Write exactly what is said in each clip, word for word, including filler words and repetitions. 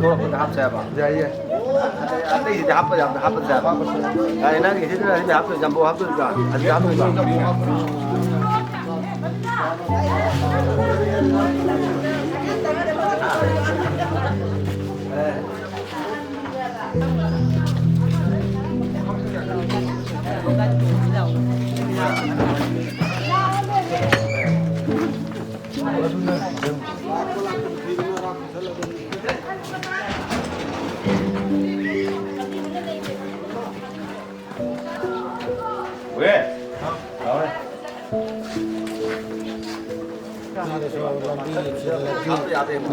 ꯇꯣꯔꯛꯄꯗ ꯍꯥꯞꯁꯦ ꯍꯥꯏꯕ? ꯌꯥꯏꯌꯦ꯫ ꯑꯇꯩ, ꯑꯇꯩꯁꯤꯗꯤ ꯍꯥꯞꯄ ꯌꯥꯕꯗ ꯍꯥꯞꯄꯁꯦ ꯍꯥꯏꯕ? ꯍꯥꯞꯄꯁꯦ꯫ ꯌꯥꯔꯦ, ꯅꯪꯒꯤ ꯁꯤꯗ ꯁꯤꯗ ꯍꯥꯞꯇꯣꯏ, ꯖꯝꯕꯣ ꯍꯥꯞꯇꯣꯏꯗ꯭ꯔꯥ? ꯑꯗꯨꯗꯤ ꯍꯥꯞꯇꯣꯏꯗ꯭ꯔꯥ?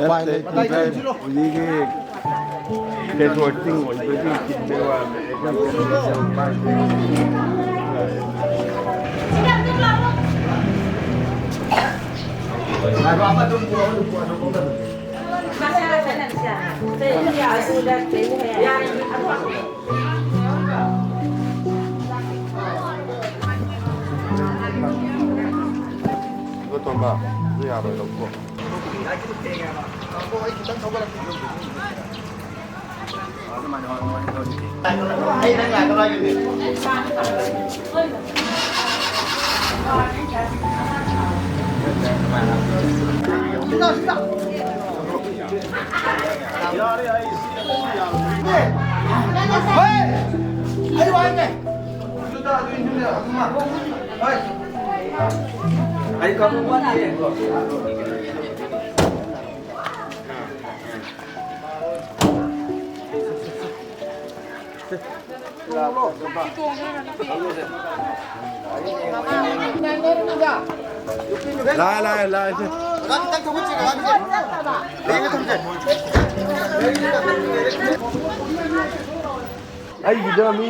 ꯎꯄꯥꯏ ꯂꯩꯇꯦ꯫ ꯍꯧꯖꯤꯛꯀꯤ ꯀꯦꯖꯨꯋꯦꯜꯇꯤ ꯑꯣꯏꯕꯒꯤ ꯊꯤꯟꯕꯩ ꯋꯥꯅꯤ꯫ ꯏꯕꯣꯇꯣꯝꯕ, ꯑꯗꯨ ꯌꯥꯔꯣꯏ, ꯂꯧꯊꯣꯛ꯫ ꯂꯥꯛꯑꯦ, ꯂꯥꯛꯑꯦ, ꯂꯥꯛꯑꯦ, ꯁꯦ꯫ ꯑꯩꯒꯤꯗ ꯃꯤ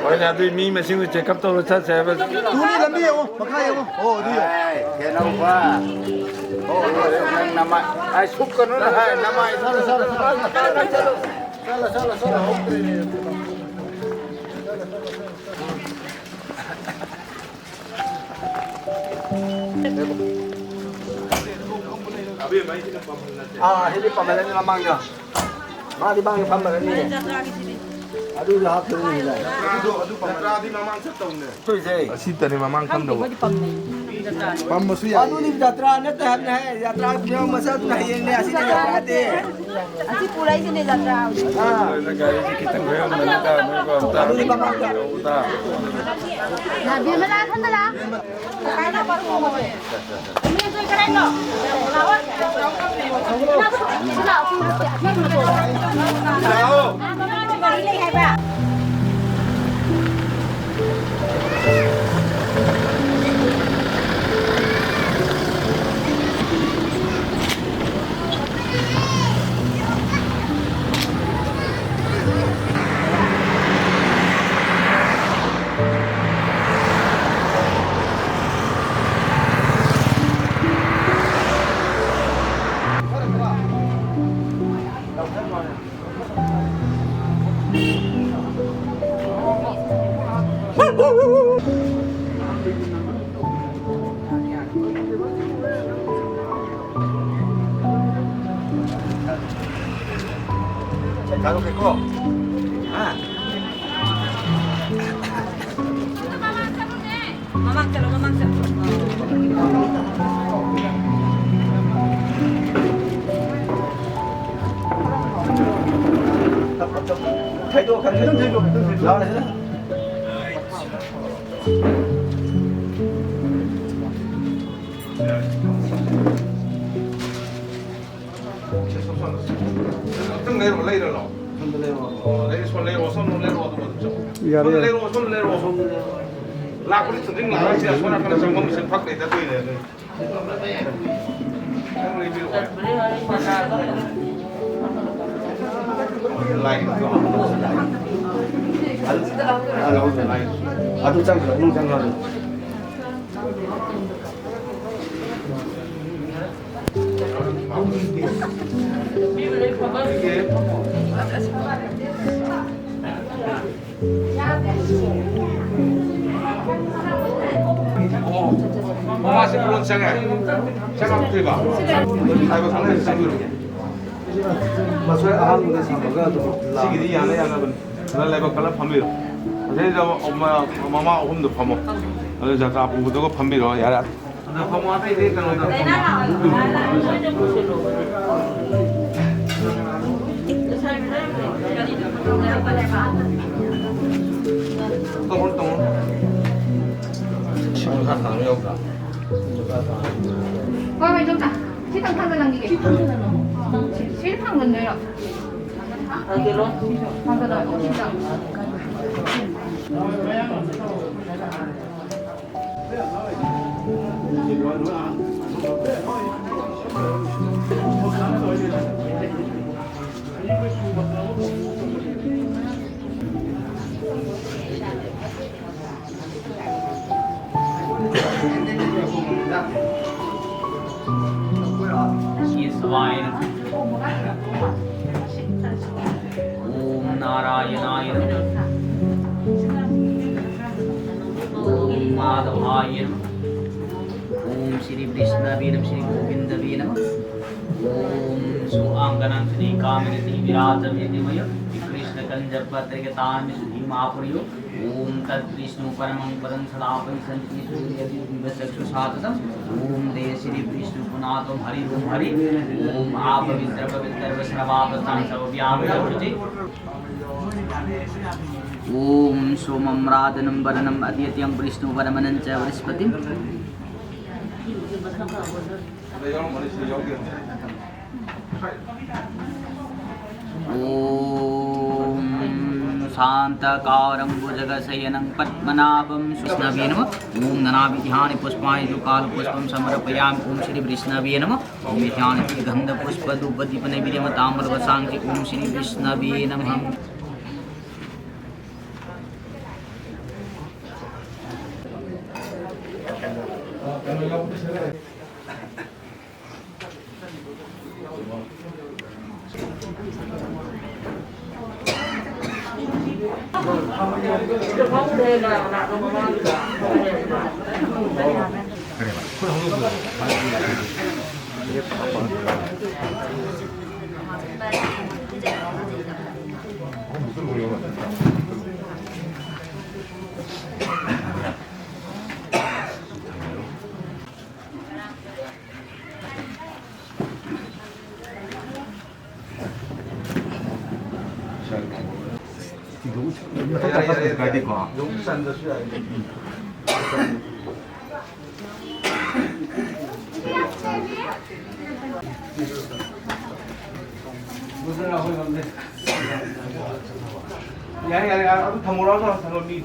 ꯍꯣꯏꯅꯦ, ꯑꯗꯨꯏ ꯃꯤ ꯃꯁꯤꯡꯗꯨ ꯆꯦꯛꯑꯞ ꯇꯧꯔ ꯆꯠꯁꯦ ꯍꯥꯏꯕ꯫ ꯇꯨꯅꯤ ꯂꯝꯕꯤ ꯌꯦꯡꯉꯣ, ꯃꯈꯥ ꯌꯦꯡꯉꯣ꯫ ꯑꯣ, ꯑꯗꯨ ꯌꯦꯡꯉꯣ꯫ ꯑꯦ, ꯈꯦꯅꯧꯕ꯫ ꯑꯣ, ꯑꯣ, ꯑꯣ, ꯅꯪ ꯅꯃꯥꯏ꯫ ꯑꯩ ꯁꯨꯛꯀꯅꯨꯅꯦ, ꯍꯥꯏ, ꯅꯃꯥꯏ꯫ ꯆꯠꯂꯣ, ꯆꯠꯂꯣ, ꯆꯠꯂꯣ꯫ ꯆꯠꯂꯣ, ꯆꯠꯂꯣ, ꯆꯠꯂꯣ, ꯍꯧꯗ꯭ꯔꯦꯅꯦ꯫ ꯑꯥ, ꯁꯤꯗꯤ ꯄꯥꯝꯍꯜꯂꯅꯤ ꯃꯃꯥꯡꯗ꯫ ꯃꯥꯗꯤ ꯃꯥꯡꯗ ꯐꯝꯍꯜꯂꯅꯤ꯫ ꯑꯗꯨꯁꯨ ꯍꯥꯞꯇꯣꯏꯅꯤ ꯁꯤꯗ꯫ ꯑꯗꯨꯗꯣ, ꯑꯗꯨ ꯄꯥꯝꯍꯜꯂꯅꯤ꯫ ꯃꯃꯥꯡ ꯆꯠꯇꯧꯅꯦ꯫ ꯇꯧꯏꯁꯦ꯫ ꯑꯁꯤꯇꯅꯦ ꯃꯃꯥꯡ ꯐꯝꯗꯧꯕ꯫ ꯄꯝꯃꯁꯨ ꯌꯥꯏ꯫ ꯑꯗꯨꯗꯤ ꯖꯇ꯭ꯔꯥ ꯅꯠꯇꯦ ꯍꯥꯏꯕꯅꯦ ꯍꯦ꯫ ꯖꯇ꯭ꯔꯥ ꯐꯤꯕꯝ ꯃꯁꯛ ꯑꯗꯨꯅ ꯍꯌꯦꯡꯅꯦ꯫ ꯑꯁꯤꯗꯤ ꯖꯇ꯭ꯔꯥ ꯅꯠꯇꯦ꯫ ꯑꯁꯤ ꯄꯨꯔꯛꯏꯁꯤꯅꯦ ꯖꯇ꯭ꯔꯥ ꯍꯧꯖꯤꯛ꯫ ꯑꯥ꯫ ꯒꯥꯔꯤꯁꯦ ꯈꯤꯇꯪ ꯂꯣꯏꯔꯝꯕꯅꯤꯗ, ꯅꯣꯏꯕꯨ ꯑꯝꯇ ꯑꯗꯨꯗꯤ ꯃꯃꯥꯡꯗ꯫ ꯇꯧꯗ꯫ ꯕꯤꯃꯂꯥ, ꯁꯣꯝꯗ ꯂꯥꯎ꯫ ꯃꯃꯥꯡ ꯆꯠꯂꯣ, ꯃꯃꯥꯡ ꯆꯠꯂꯣ꯫ ꯈꯥꯏꯗꯣꯛꯑꯣ, ꯈꯔ ꯈꯥꯏꯗꯣꯛꯑꯣ꯫ ꯂꯥꯎꯅꯦ ꯁꯤꯗ꯫ ꯉꯥꯛꯇꯪ ꯂꯩꯔꯣ, ꯂꯩꯔꯣ, ꯂꯥꯎ꯫ ꯁꯣꯝꯗ ꯂꯩꯔꯣ꯫ ꯑꯣ, ꯂꯩꯔꯣ, ꯁꯣꯝ ꯂꯩꯔꯣ, ꯁꯣꯝ ꯂꯩꯔꯣ, ꯑꯗꯨꯒ ꯑꯗꯨꯝ ꯆꯠꯂꯣ꯫ ꯌꯥꯔꯦ, ꯁꯣꯝꯗ ꯌꯥꯔꯦ꯫ ꯂꯩꯔꯣ, ꯁꯣꯝꯗ ꯂꯩꯔꯣ, ꯁꯣꯝꯗ ꯂꯩꯔꯣ꯫ ꯂꯥꯛꯄꯗꯤ ꯆꯨꯝꯗ꯭ꯔꯤꯡ ꯂꯥꯛꯑꯣꯏ, ꯁꯤ ꯑꯁꯣꯝ ꯅꯥꯀꯟꯗ ꯆꯪꯐꯝꯁꯦ ꯐꯛ ꯂꯩꯇ ꯇꯧꯔꯤꯅꯦ ꯑꯗꯨ꯫ ꯅꯪ ꯂꯩꯕꯤꯔꯛꯑꯣ꯫ ꯂꯥꯏꯟꯗꯣ꯫ ꯑꯗꯨ ꯆꯪꯈ꯭ꯔꯣ, ꯏꯃꯨꯡ ꯆꯪꯈ꯭ꯔꯣ꯫ ꯑꯣ, ꯃꯃꯥꯁꯦ ꯐꯣꯟ ꯆꯪꯉꯦ? ꯆꯪꯉꯛꯇ꯭ꯔꯤꯕ? ꯂꯥꯏꯕꯛ ꯀꯜꯂ ꯆꯪꯕꯤꯔꯣ꯫ ꯃꯁꯣꯏ ꯑꯍꯥꯟꯕꯗ ꯁꯝꯃꯒ ꯑꯗꯨꯝ ꯂꯥꯛꯑꯣ꯫ ꯁꯤꯒꯤꯗꯤ ꯌꯥꯅ ꯌꯥꯅꯕꯅꯤ꯫ ꯈꯔ ꯂꯥꯏꯕꯛ ꯀꯜꯂ ꯐꯝꯕꯤꯔꯣ꯫ ꯑꯁꯤꯗꯩꯗ ꯃ-, ꯃꯃꯥ ꯑꯍꯨꯝꯗꯣ ꯐꯝꯃꯣ꯫ ꯑꯗꯨ ꯖꯇ꯭ꯔꯥ ꯄꯨꯕꯗꯨꯒ ꯐꯝꯕꯤꯔꯣ, ꯌꯥꯔꯦ꯫ ꯑꯗ ꯐꯝꯃꯣ, ꯑꯇꯩꯗꯤ ꯀꯩꯅꯣꯗ ꯐꯝꯃꯣ꯫ ꯇꯧꯔꯣ, ꯇꯧꯔꯣ꯫ ꯁꯤ ꯃꯈꯥ ꯊꯥꯡꯕ ꯌꯥꯎꯗ꯭ꯔꯥ? ꯍꯣꯏ, ꯍꯣꯏ, ꯏꯗꯣꯝꯆꯥ꯫ ꯁꯤꯇꯪ ꯊꯥꯡꯖꯜꯂꯝꯈꯤꯒꯦ꯫ ꯁꯤ ꯊꯥꯡꯖꯜꯂꯣ꯫ ꯁꯤ, ꯁꯤ ꯊꯥꯡꯖꯟꯗꯣꯏꯔꯣ? ꯊꯥꯡꯖꯜꯂꯣ꯫ ꯊꯥꯡꯖꯜꯂꯣ, ꯁꯤꯗ꯫ केशवाय नमः। ॐ नारायणाय नमः। ॐ माधवाय नमः। ॐ श्री विष्णवे नमः, श्री गोविन्दवे नमः। ॐ सुआङ्गनां श्री कामिनीति विराजते मय। कृष्णकञ्जपत्रिकतां सुधीमापुर्यो। ॐ तद्विष्णु परमं पदं सदा पश्यन्ति सूर्यमिव चक्षुषा ततम्। ॐ ते श्री विष्णु पुनातों हरि ओं हरि। ॐ आ पवित्र पवित्र सर्वापसां सर्वव्यापक शुचि। ॐ सोमं राजनं वरुणं आदित्यं विष्णु वरुणं च बृहस्पतिं। ॐ शान्ताकारं भुजगशयनं पद्मनाभं सुष्णवे नमः। ॐ नानाविधानि पुष्पाणि सुकालपुष्पं समर्पयामि। ॐ श्री विष्णवे नमः। ॐ ध्यान गन्ध पुष्प धूप दीप नैवेद्य ताम्र वसांसि। ॐ श्री विष्णवे नमः। ꯌꯥꯔꯦ, ꯌꯥꯔꯦ, ꯌꯥꯔꯦ, ꯑꯗꯨ ꯊꯝꯃꯨꯔꯣ, ꯑꯗꯨ ꯊꯝꯃꯣ, ꯃꯤ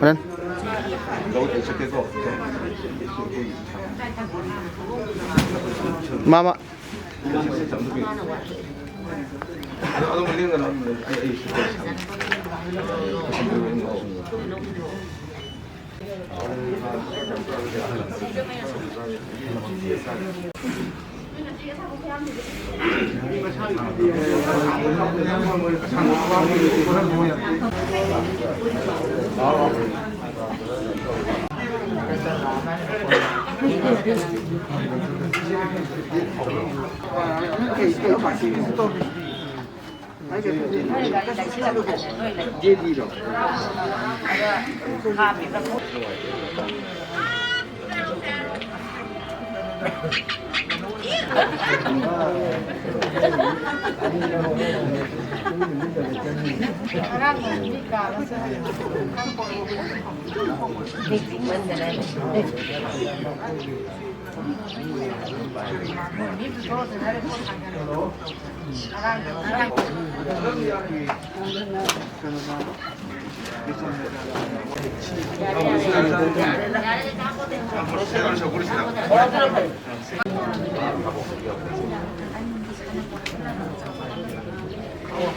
ꯍꯣꯔꯦꯟ꯫ ꯃꯥꯃ꯫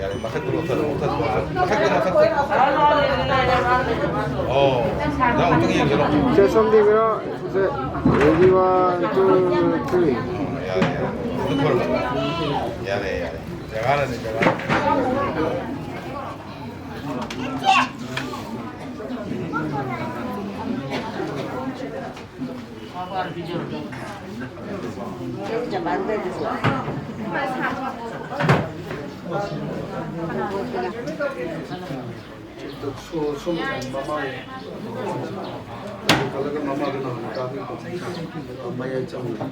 ꯌꯥꯔꯦ, ꯃꯊꯛꯇ ꯂꯧꯊꯔꯣ, ꯃꯊꯛꯇ ꯂꯧꯊꯔꯣ, ꯃꯊꯛꯇ, ꯃꯊꯛꯇ꯫ ꯑꯣ, ꯅꯪ ꯑꯃꯨꯛꯇꯪ ꯌꯦꯡꯁꯤꯔꯣ? ꯁꯦ, ꯁꯣꯝꯗ ꯌꯦꯡꯕꯤꯔꯣ꯫ ꯁꯦ, ready, one, two, three꯫ ꯑꯣ, ꯌꯥꯔꯦ, ꯌꯥꯔꯦ꯫ ꯑꯗꯨ ꯈꯣꯏꯔꯝꯃꯣ꯫ ꯌꯥꯔꯦ, ꯌꯥꯔꯦ꯫ ꯖꯒꯥꯅꯅꯦ, ꯖꯒꯥꯅ꯫ ꯁꯣ-, ꯁꯣꯝ ꯃꯃꯥꯡ ꯈꯜꯂꯒ ꯃꯃꯥꯡꯗ ꯅꯍꯥꯟ ꯀꯥꯕꯒꯤ ꯃꯌꯥꯏ ꯆꯪꯕ꯫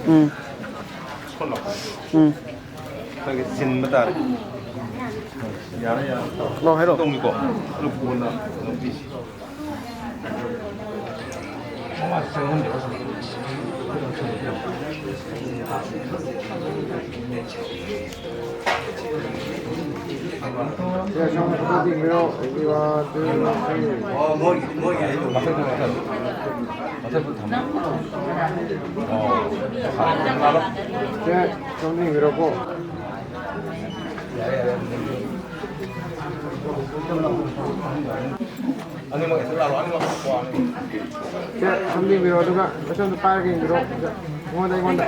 ꯎꯝ꯫ ꯎꯝ꯫ ꯑꯩꯈꯣꯏꯒꯤ ꯆꯤꯟꯕ ꯇꯥꯔꯦ꯫ ꯌꯥꯔꯦ, ꯌꯥꯔꯦ꯫ ꯂꯥꯎ ꯍꯥꯏꯔꯣ꯫ ꯇꯧꯅꯤꯀꯣ꯫ ꯑꯗꯨ ꯀꯣꯟꯅ ꯑꯗꯨꯝ ꯄꯤꯁꯤ꯫ ꯁꯦ, ꯁꯣꯝ ꯐꯣꯇꯣ ꯌꯦꯡꯕꯤꯔꯣ꯫ Ready, one, two, three꯫ ꯃꯊꯛꯇ, ꯃꯊꯛꯇ꯫ ꯃꯊꯛꯇ ꯊꯝꯃꯣ꯫ ꯑꯣ꯫ ꯁꯦ, ꯁꯣꯝ ꯌꯦꯡꯕꯤꯔꯣꯀꯣ꯫ ꯌꯥꯔꯦ, ꯌꯥꯔꯦ, ꯑꯗꯨꯗꯤ꯫ ꯑꯅꯤꯃꯛ ꯍꯦꯛꯇ ꯂꯥꯛꯑꯣ, ꯑꯅꯤꯃꯛ ꯀꯣ, ꯑꯅꯤꯃꯛ꯫ ꯁꯦ, ꯁꯣꯝꯗ ꯌꯦꯡꯕꯤꯔꯣ, ꯑꯗꯨꯒ ꯁꯣꯝꯗ ꯄꯥꯏꯔꯒ ꯌꯦꯡꯕꯤꯔꯣ꯫ ꯑꯩꯉꯣꯟꯗ, ꯑꯩꯉꯣꯟꯗ꯫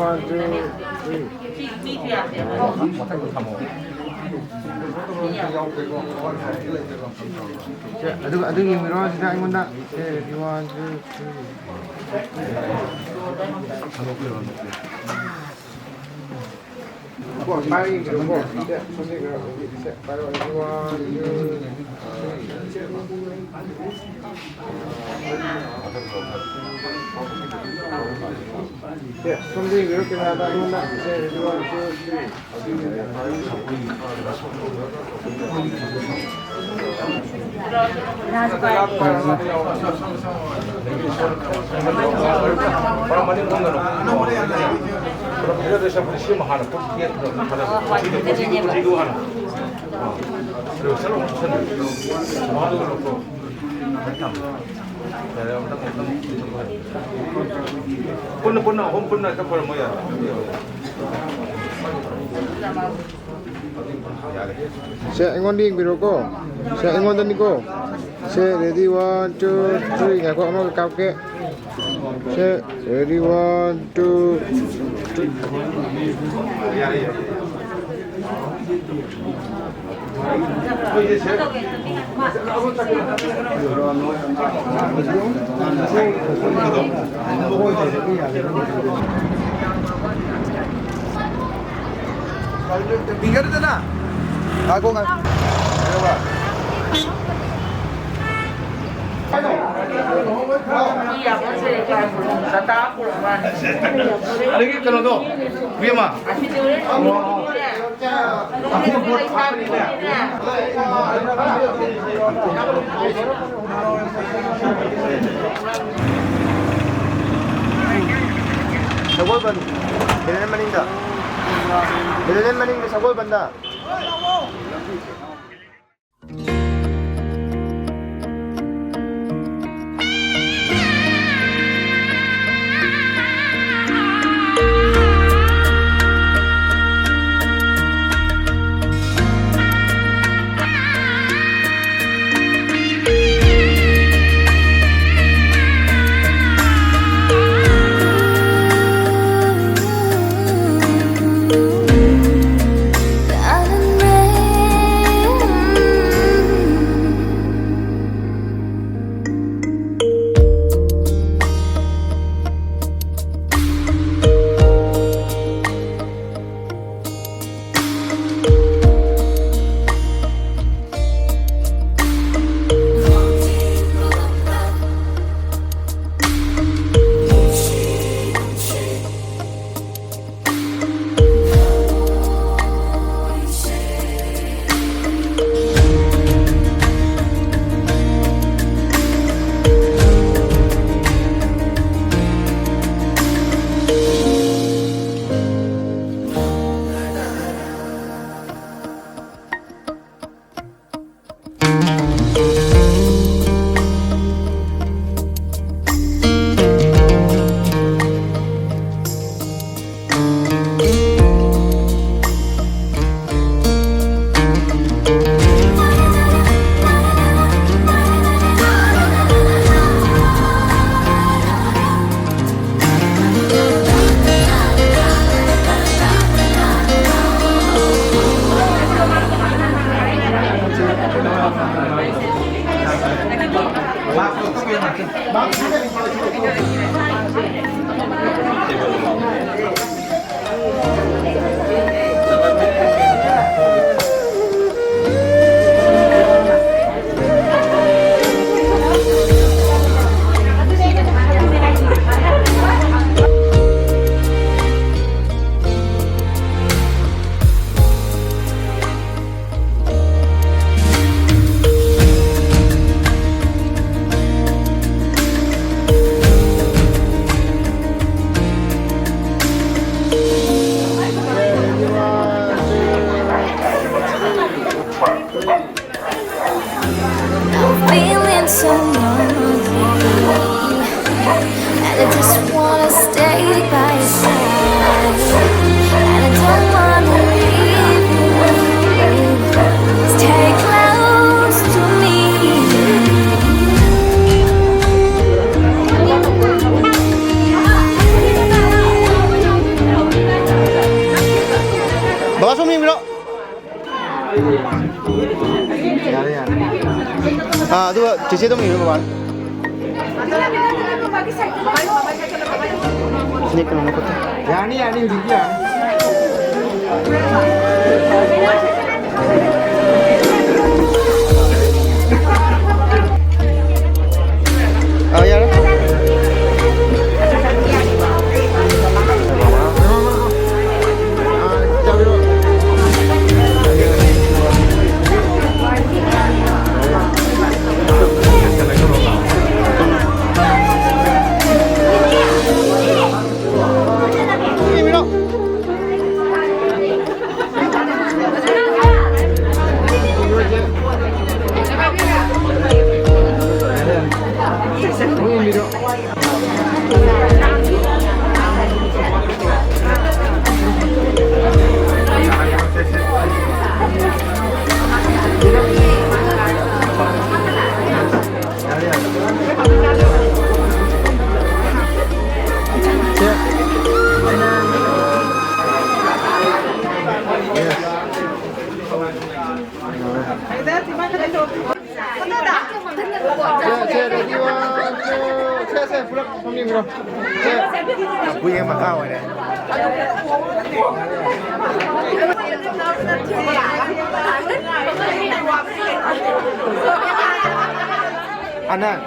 One, two, three꯫ ꯃꯊꯛꯇ ꯊꯝꯃꯣ꯫ ꯁꯦ, ꯑꯗꯨꯒ ꯑꯗꯨ ꯌꯦꯡꯕꯤꯔꯣ, ꯁꯤꯗ ꯑꯩꯉꯣꯟꯗ꯫ ꯁꯦ, ready, one, two, three꯫ ꯍꯟꯗꯣꯛꯄꯤꯔꯣ, ꯍꯟꯗꯣꯛꯄꯤꯔꯣ꯫ ꯀꯣ, ꯄꯥꯏꯔꯒ ꯌꯦꯡꯕꯤꯔꯣꯀꯣ꯫ ꯁꯦ, ꯁꯣꯝꯗ ꯌꯦꯡꯕꯤꯔꯣ꯫ ꯁꯦ, ꯄꯥꯏꯔꯣ꯫ One, two, three꯫ ꯁꯦ, ꯁꯣꯝꯗ ꯌꯦꯡꯕꯤꯔꯣ, camera ꯗ ꯑꯩꯉꯣꯟꯗ꯫ ꯁꯦ, ready, one, two, three꯫ ꯄꯨꯟꯅ ꯄꯨꯟꯅ ꯑꯍꯨꯝ ꯄꯨꯟꯅ ꯍꯦꯛꯇ ꯈꯣꯏꯔꯝꯃꯣ ꯌꯥꯔꯦ꯫ ꯁꯦ, ꯑꯩꯉꯣꯟꯗ ꯌꯦꯡꯕꯤꯔꯣꯀꯣ꯫ ꯁꯦ, ꯑꯩꯉꯣꯟꯗꯅꯤꯀꯣ꯫ ꯁꯦ, ready, one, two, three. ꯉꯥꯏꯈꯣ, ꯑꯃꯒ ꯀꯥꯞꯀꯦ꯫ ꯁꯦ, ready, one, two, three. ꯃꯤꯡꯒꯠꯗꯅ꯫ ꯉꯥꯏꯈꯣ, ꯉꯥꯏꯈꯣ꯫ ꯑꯗꯒꯤ ꯀꯩꯅꯣꯗꯣ, ꯏꯕꯦꯝꯃ꯫ ꯁꯒꯣꯜꯕꯟ, ꯃꯤꯂꯦꯅꯤꯌꯝ ꯃꯅꯤꯡꯗ꯫ ꯃꯤꯂꯦꯅꯤꯌꯝ ꯃꯅꯤꯡꯗ ꯁꯒꯣꯜꯕꯟꯗ꯫ ꯌꯥꯔꯦ, ꯌꯥꯔꯦ꯫ ꯑꯥ, ꯑꯗꯨꯒ ꯆꯦꯆꯦ ꯑꯗꯨꯝ ꯏꯔꯣ, ꯕꯕꯥ꯫ ꯅꯦꯛꯀꯅꯨ, ꯅꯈꯨꯠꯇ꯫ ꯌꯥꯅꯤ, ꯌꯥꯅꯤ, ꯍꯧꯖꯤꯛꯇꯤ ꯌꯥꯅꯤ꯫ ꯑꯥ, ꯌꯥꯔꯦ꯫ ꯁꯦ, ꯁꯦ, ready, one, two. ꯁꯦ, ꯁꯦ, ꯄꯨꯂꯞ ꯐꯝꯃꯤꯟꯅꯔꯣ꯫ ꯁꯦ꯫ ꯑꯕꯨꯏ ꯃꯈꯥ ꯑꯣꯏꯔꯦ꯫ ꯑꯅꯟ꯫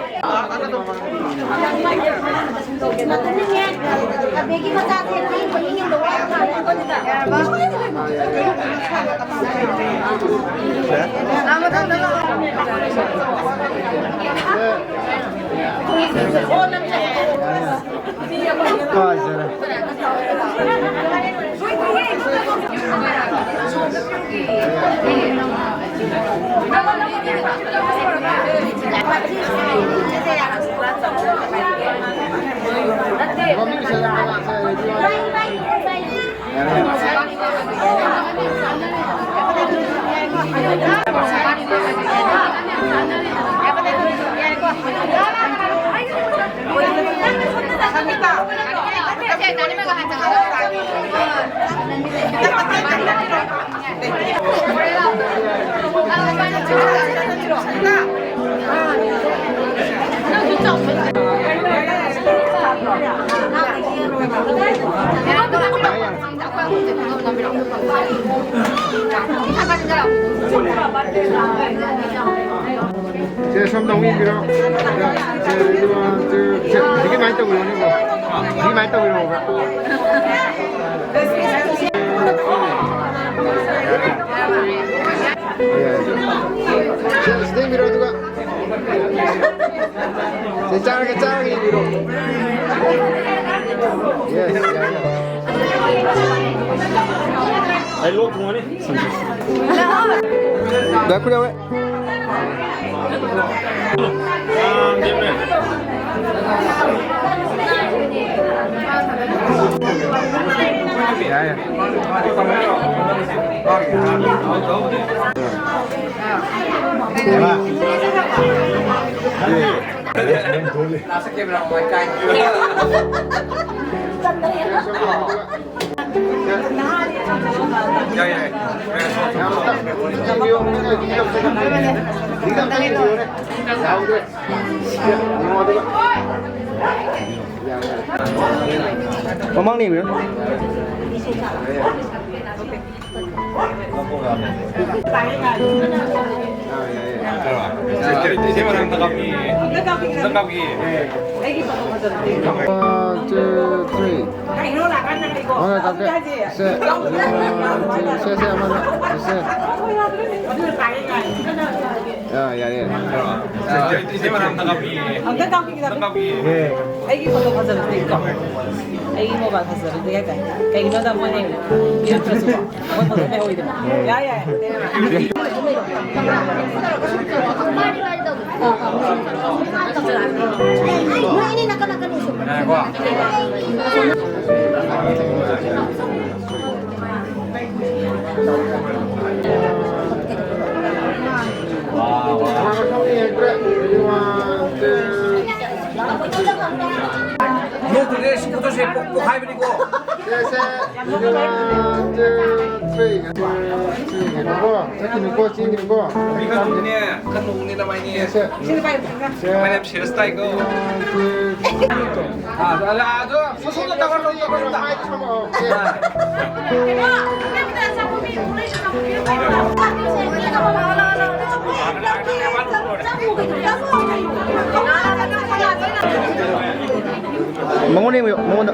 ꯁꯦ, ꯁꯣꯝꯗ ꯑꯃꯨꯛ ꯌꯦꯡꯕꯤꯔꯣ꯫ ꯁꯦ, ꯁꯦ, ꯁꯦ, ꯁꯤꯒꯤ ꯃꯥꯏꯅ ꯇꯧꯕꯤꯔꯣꯅꯦ, ꯕ꯭ꯔꯣ꯫ ꯁꯤꯒꯤ ꯃꯥꯏꯅ ꯇꯧꯕꯤꯔꯣꯕ꯫ ꯁꯦ, ꯁꯤꯗ ꯌꯦꯡꯕꯤꯔꯣ, ꯑꯗꯨꯒ꯫ ꯁꯦ, ꯆꯥꯔꯒꯦ, ꯆꯥꯔꯒꯦ ꯌꯦꯡꯕꯤꯔꯣ꯫ Yes, ꯌꯥꯏ, ꯌꯥꯏ꯫ ꯑꯩ ꯂꯣꯛ ꯊꯨꯡꯉꯅꯤ꯫ ꯗꯥ ꯈꯨꯗꯥꯋꯦ꯫ ꯌꯥꯏ, ꯌꯥꯏ꯫ ꯃꯃꯥꯡꯅ ꯌꯦꯡꯕꯤꯔꯣ꯫ One, two, three. ꯀꯩꯅꯣ ꯂꯥꯛꯀꯥꯟꯗ ꯂꯩꯀꯣ꯫ ꯃꯉꯥ ꯀꯥꯞꯀꯦ꯫ ꯁꯦ꯫ ꯁꯦ, ꯁꯦ, ꯑꯃꯅ꯫ ꯁꯦ꯫ ꯑꯗꯨꯅ ꯇꯥꯏꯌꯦ ꯀꯥꯏ꯫ ꯑꯥ, ꯌꯥꯔꯦ, ꯌꯥꯔꯦ꯫ ꯑꯝꯇ ꯀꯥꯞꯄꯤꯒꯦ꯫ ꯑꯦ꯫ ꯑꯩꯒꯤ ꯐꯣꯇꯣ ꯐꯖꯕꯁꯦ ꯀꯣ꯫ ꯑꯩꯒꯤ ꯃꯣꯕꯥꯏꯜ ꯐꯖꯕꯁꯦ ꯀꯩ ꯍꯥꯏꯇꯥꯔꯦ꯫ ꯀꯩꯒꯤꯅꯣꯗ ꯃꯣꯏꯅ ꯄꯤꯔꯛꯇ꯭ꯔꯁꯨꯀꯣ꯫ ꯑꯩꯈꯣꯏ ꯐꯣꯇꯣ ꯂꯩꯍꯧꯋꯤꯗꯅ꯫ ꯌꯥꯏ, ꯌꯥꯏ꯫ ꯅꯣꯏ ꯑꯅꯤ ꯅꯥꯀꯟ ꯅꯥꯀꯟ ꯎꯁꯨ꯫ ꯉꯥꯏꯈꯣ꯫ ꯅꯣꯛꯇ꯭ꯔꯗꯤ ꯁꯤ ꯐꯣꯇꯣꯁꯦ ꯄꯣꯛ-, ꯄꯣꯛꯈꯥꯏꯕꯅꯤꯀꯣ꯫ ꯆꯠꯈꯤꯅꯨꯀꯣ, ꯆꯠꯈꯤꯅꯨꯀꯣ, ꯆꯦꯟꯈꯤꯅꯨꯀꯣ꯫ ꯀꯅꯨꯅꯦ, ꯀꯅꯨꯅꯦ ꯅꯕꯥꯏꯅꯤ꯫ ꯁꯦ, ꯁꯦ꯫ ꯁꯦ꯫ ꯃꯥꯏꯅ ꯁꯦꯔꯤꯌꯁ ꯇꯥꯏꯀꯣ꯫ ꯑꯥ, ꯑꯗꯣ, ꯑꯗꯣ, ꯁꯣꯝꯗ ꯇꯧꯔꯣ, ꯁꯣꯝꯗ ꯇꯧꯔꯣ, ꯁꯣꯝꯗ꯫ ꯑꯥ꯫ ꯃꯉꯣꯟꯗ ꯌꯦꯡꯉꯣ, ꯃꯉꯣꯟꯗ꯫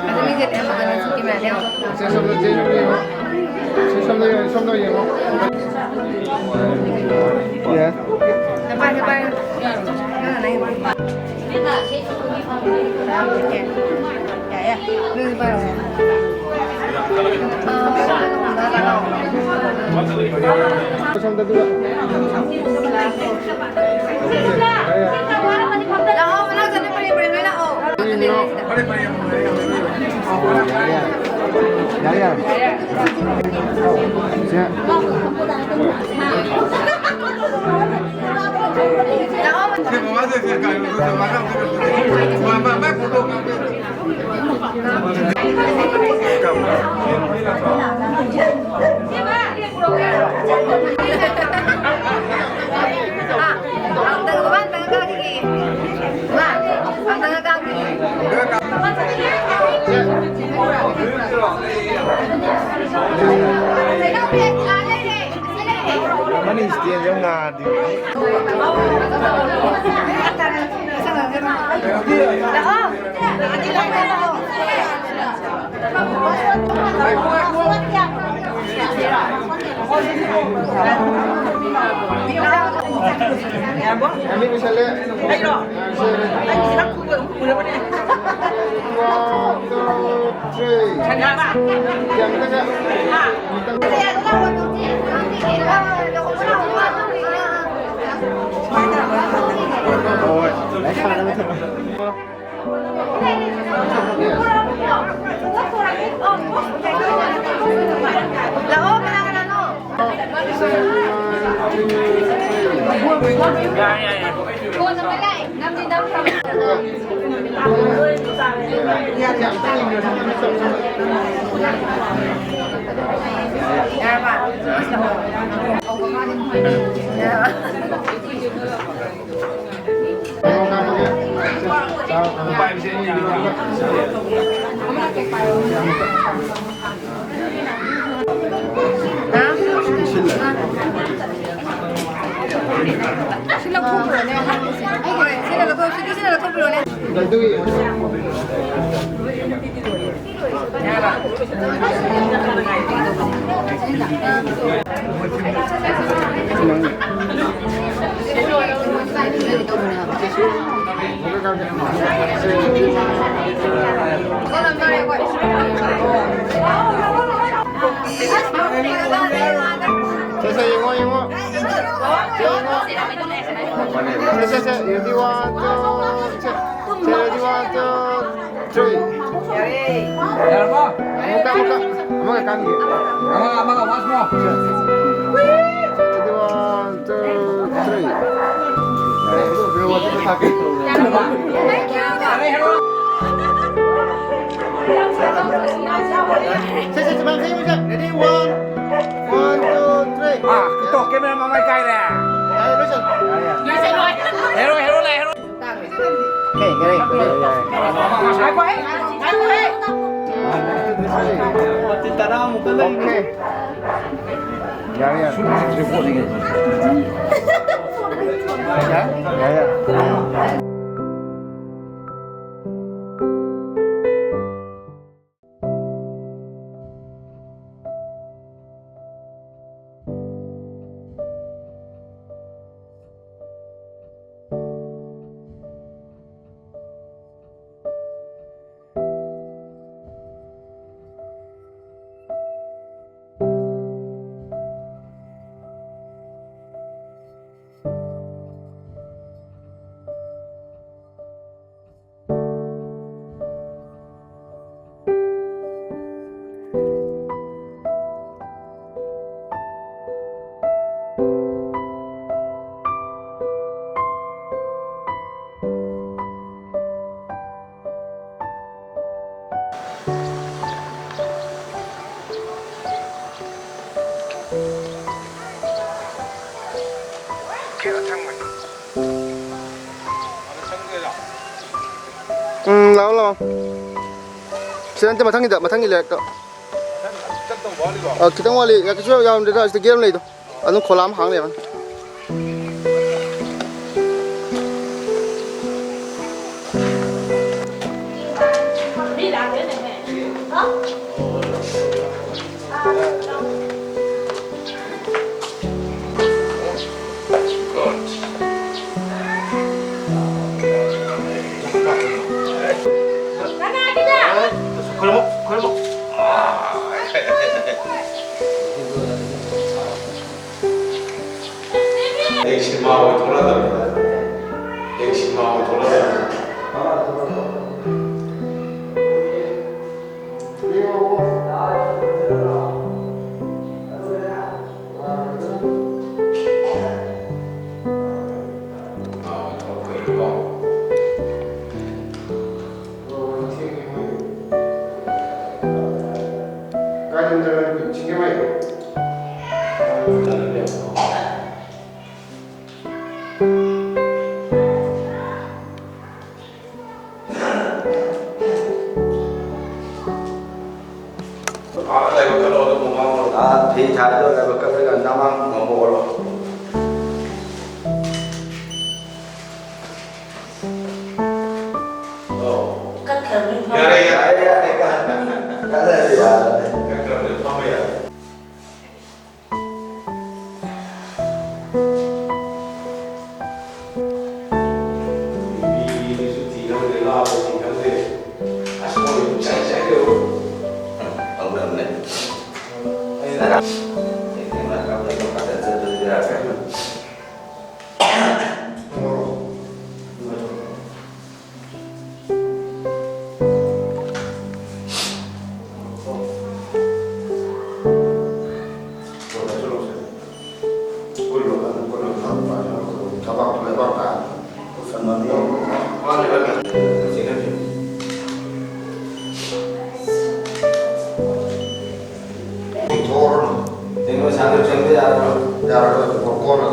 ꯑꯗꯨ ꯃꯤꯁꯦ ꯀꯌꯥꯝ ꯐꯖꯅ ꯁꯨꯠꯀꯤ ꯃꯌꯥꯝ ꯌꯥꯎ-, ꯁꯦ, ꯁꯣꯝꯗ ꯆꯦꯟ ꯌꯦꯡꯉꯣ꯫ ꯁꯦ, ꯁꯣꯝꯗ ꯌꯦꯡꯉꯣ, ꯁꯣꯝꯗ ꯌꯦꯡꯉꯣ꯫ ꯌꯥ꯫ ꯅꯄꯥꯏ, ꯅꯄꯥꯏ꯫ ꯅꯪꯅ ꯅꯪꯒꯤ ꯄꯥꯏ꯫ ꯌꯥ, ꯌꯥ꯫ ꯅꯪꯒꯤ ꯄꯥꯏꯔꯣ꯫ ꯁꯣꯝꯗ ꯑꯗꯨꯒ꯫ ꯂꯥꯛꯑꯣ, ꯃꯅꯥꯛꯇ ꯅꯣꯏ ꯄꯔꯦꯡ ꯄꯔꯦꯡ ꯂꯣꯏ ꯂꯥꯛꯑꯣ꯫ ꯌꯥꯔꯦ, ꯌꯥꯔꯦ꯫ ꯌꯥꯔꯦ, ꯌꯥꯔꯦ꯫ ꯁꯦ꯫ ꯂꯥꯛꯑꯣ꯫ ꯃꯅꯤ ꯏꯁꯇꯦꯟꯁꯦ ꯌꯥꯝ ꯉꯥꯗꯤ꯫ ꯑꯅꯤ ꯄꯨꯁꯜꯂꯦ꯫ ꯑꯩꯔꯣ? ꯑꯩꯒꯤꯁꯤꯅ ꯈꯨꯕ ꯑꯗꯨꯝ ꯈꯨꯔꯕꯅꯦ꯫ One, two, three꯫ ꯁꯅꯥꯕ꯫ ꯌꯥꯝ ꯀꯟꯅ꯫ ꯍꯥ? ꯍꯣꯏ꯫ ꯂꯥꯛꯑꯣ, ꯀꯅꯥ ꯀꯅꯥꯅꯣ? ꯌꯥꯏ, ꯌꯥꯏ, ꯌꯥꯏ꯫ ꯀꯣꯟꯅ ꯃꯌꯥꯏ, ꯅꯝꯗꯤ ꯅꯝꯈ꯭ꯔꯕ? ꯁꯤ ꯂꯧꯊꯣꯛꯄꯤꯔꯣꯅꯦ꯫ ꯍꯣꯏ, ꯁꯤꯅ ꯂꯧꯊꯣꯛ-, ꯁꯤꯗꯤ ꯁꯤꯅ ꯂꯧꯊꯣꯛꯄꯤꯔꯣꯅꯦ꯫ ꯁꯦ, ꯁꯦ, ꯌꯦꯡꯉꯣ, ꯌꯦꯡꯉꯣ꯫ ꯁꯦ, ꯌꯦꯡꯉꯣ꯫ ꯁꯦ, ꯁꯦ, ꯁꯦ, ready, one, two, ꯁꯦ, ꯁꯦ, ready, one, two, three. ꯌꯥꯔꯦ꯫ ꯌꯥꯔꯕꯣ? ꯑꯃꯨꯛꯀ, ꯑꯃꯨꯛꯀ, ꯑꯃꯨꯛꯀ ꯀꯥꯟꯒꯤ꯫ ꯑꯃꯒ, ꯑꯃꯒ, once more. Ready, one, two, three. ꯌꯥꯔꯦ꯫ ꯌꯥꯔꯦ, ꯍꯦꯔꯣ꯫ ꯁꯦ, ꯁꯦ, ꯁꯨꯃꯥꯏꯅ ꯁꯦꯝꯃꯨꯁꯦ꯫ Ready, one, one, two, three. ꯑꯥ, ꯇꯣ, camera ꯃꯃꯥꯏ ꯀꯥꯏꯔꯦ꯫ ꯌꯥꯔꯦ, ꯂꯣꯏꯁꯜ-, ꯌꯥꯔꯦ, ꯌꯥꯔꯦ꯫ ꯍꯦꯔꯣ, ꯍꯦꯔꯣ ꯂꯥꯛꯑꯦ, ꯍꯦꯔꯣ꯫ Okay, ꯌꯥꯔꯦ, ꯌꯥꯔꯦ, ꯌꯥꯔꯦ꯫ ꯉꯥꯏꯈꯣꯍꯦ, ꯉꯥꯏꯈꯣꯍꯦ꯫ ꯇꯔꯥꯃꯨꯛꯇ ꯂꯩ꯫ Okay. ꯌꯥꯔꯦ, ꯌꯥꯔꯦ꯫ ꯌꯥꯔꯦ, ꯌꯥꯔꯦ꯫ ꯎꯝ, ꯂꯥꯛꯑꯣ, ꯂꯥꯛꯑꯣ꯫ ꯁꯤꯗ ꯅꯠꯇꯦ, ꯃꯊꯪꯒꯤꯗ, ꯃꯊꯪꯒꯤ ꯂꯩꯔꯛꯇ꯫ ꯑ, ꯈꯤꯇꯪ ꯋꯥꯠꯂꯤ꯫ ꯌꯥ, ꯀꯩꯁꯨ ꯌꯥꯝꯗ꯭ꯔꯦꯗ, ꯑꯁꯤꯗ ꯒꯦꯠ ꯑꯃ ꯂꯩꯗꯣ꯫ ꯑꯗꯨꯝ ꯈꯣꯂꯥ ꯑꯃ ꯍꯥꯡ ꯂꯩꯔꯝꯃꯅꯤ꯫ ꯑꯩ ꯁꯤꯃꯥ ꯑꯣꯏ ꯊꯣꯛꯂꯛꯑꯗꯕꯅꯤꯗ꯫ ꯑꯩ ꯁꯤꯃꯥ ꯑꯣꯏ ꯊꯣꯛꯂꯛꯑꯗꯕꯅꯤꯗ꯫ ꯑꯥ, ꯂꯥꯏꯕꯛ ꯀꯠꯂꯣ, ꯑꯗꯨ ꯃꯃꯥ ꯑꯣꯏꯔꯣ꯫ ꯑꯥ, ꯐꯤ ꯊꯥꯗꯣ ꯂꯥꯏꯕꯛ ꯀꯠꯂꯒ ꯅꯃꯥꯡ ꯃꯃꯣ ꯑꯣꯏꯔꯣ꯫ ꯑꯣ꯫ ꯀꯠꯈ꯭ꯔꯕꯅꯤ꯫ ꯌꯥꯔꯦ, ꯌꯥꯔꯦ꯫ ꯌꯥꯔꯦ, ꯌꯥꯔꯦ, ꯌꯥꯔꯦ꯫ ꯀꯠꯈ꯭ꯔꯕꯅꯤ, ꯐꯝꯕ ꯌꯥꯔꯦ꯫ ꯅꯨꯄꯤꯗꯨꯁꯨ ꯊꯤ ꯈꯪꯗ꯭ꯔꯦ, ꯂꯥꯞꯄ ꯊꯤ ꯈꯪꯗ꯭ꯔꯦ꯫ ꯑꯁ, ꯃꯣꯏ ꯆꯥꯏ ꯆꯥꯏ ꯇꯧ꯫ ꯇꯧꯗꯕꯅꯦ꯫ ꯑꯩꯅ ꯊꯦꯡꯅ ꯀꯥꯞꯄꯗ ꯐꯖꯅ ꯆꯠꯄꯗꯤ ꯌꯥꯔꯦ꯫ ꯑꯗꯨ ꯆꯪꯕ ꯌꯥꯔꯔꯣꯏ, ꯌꯥꯔꯔꯣꯏ, ꯀꯣꯟꯅ꯫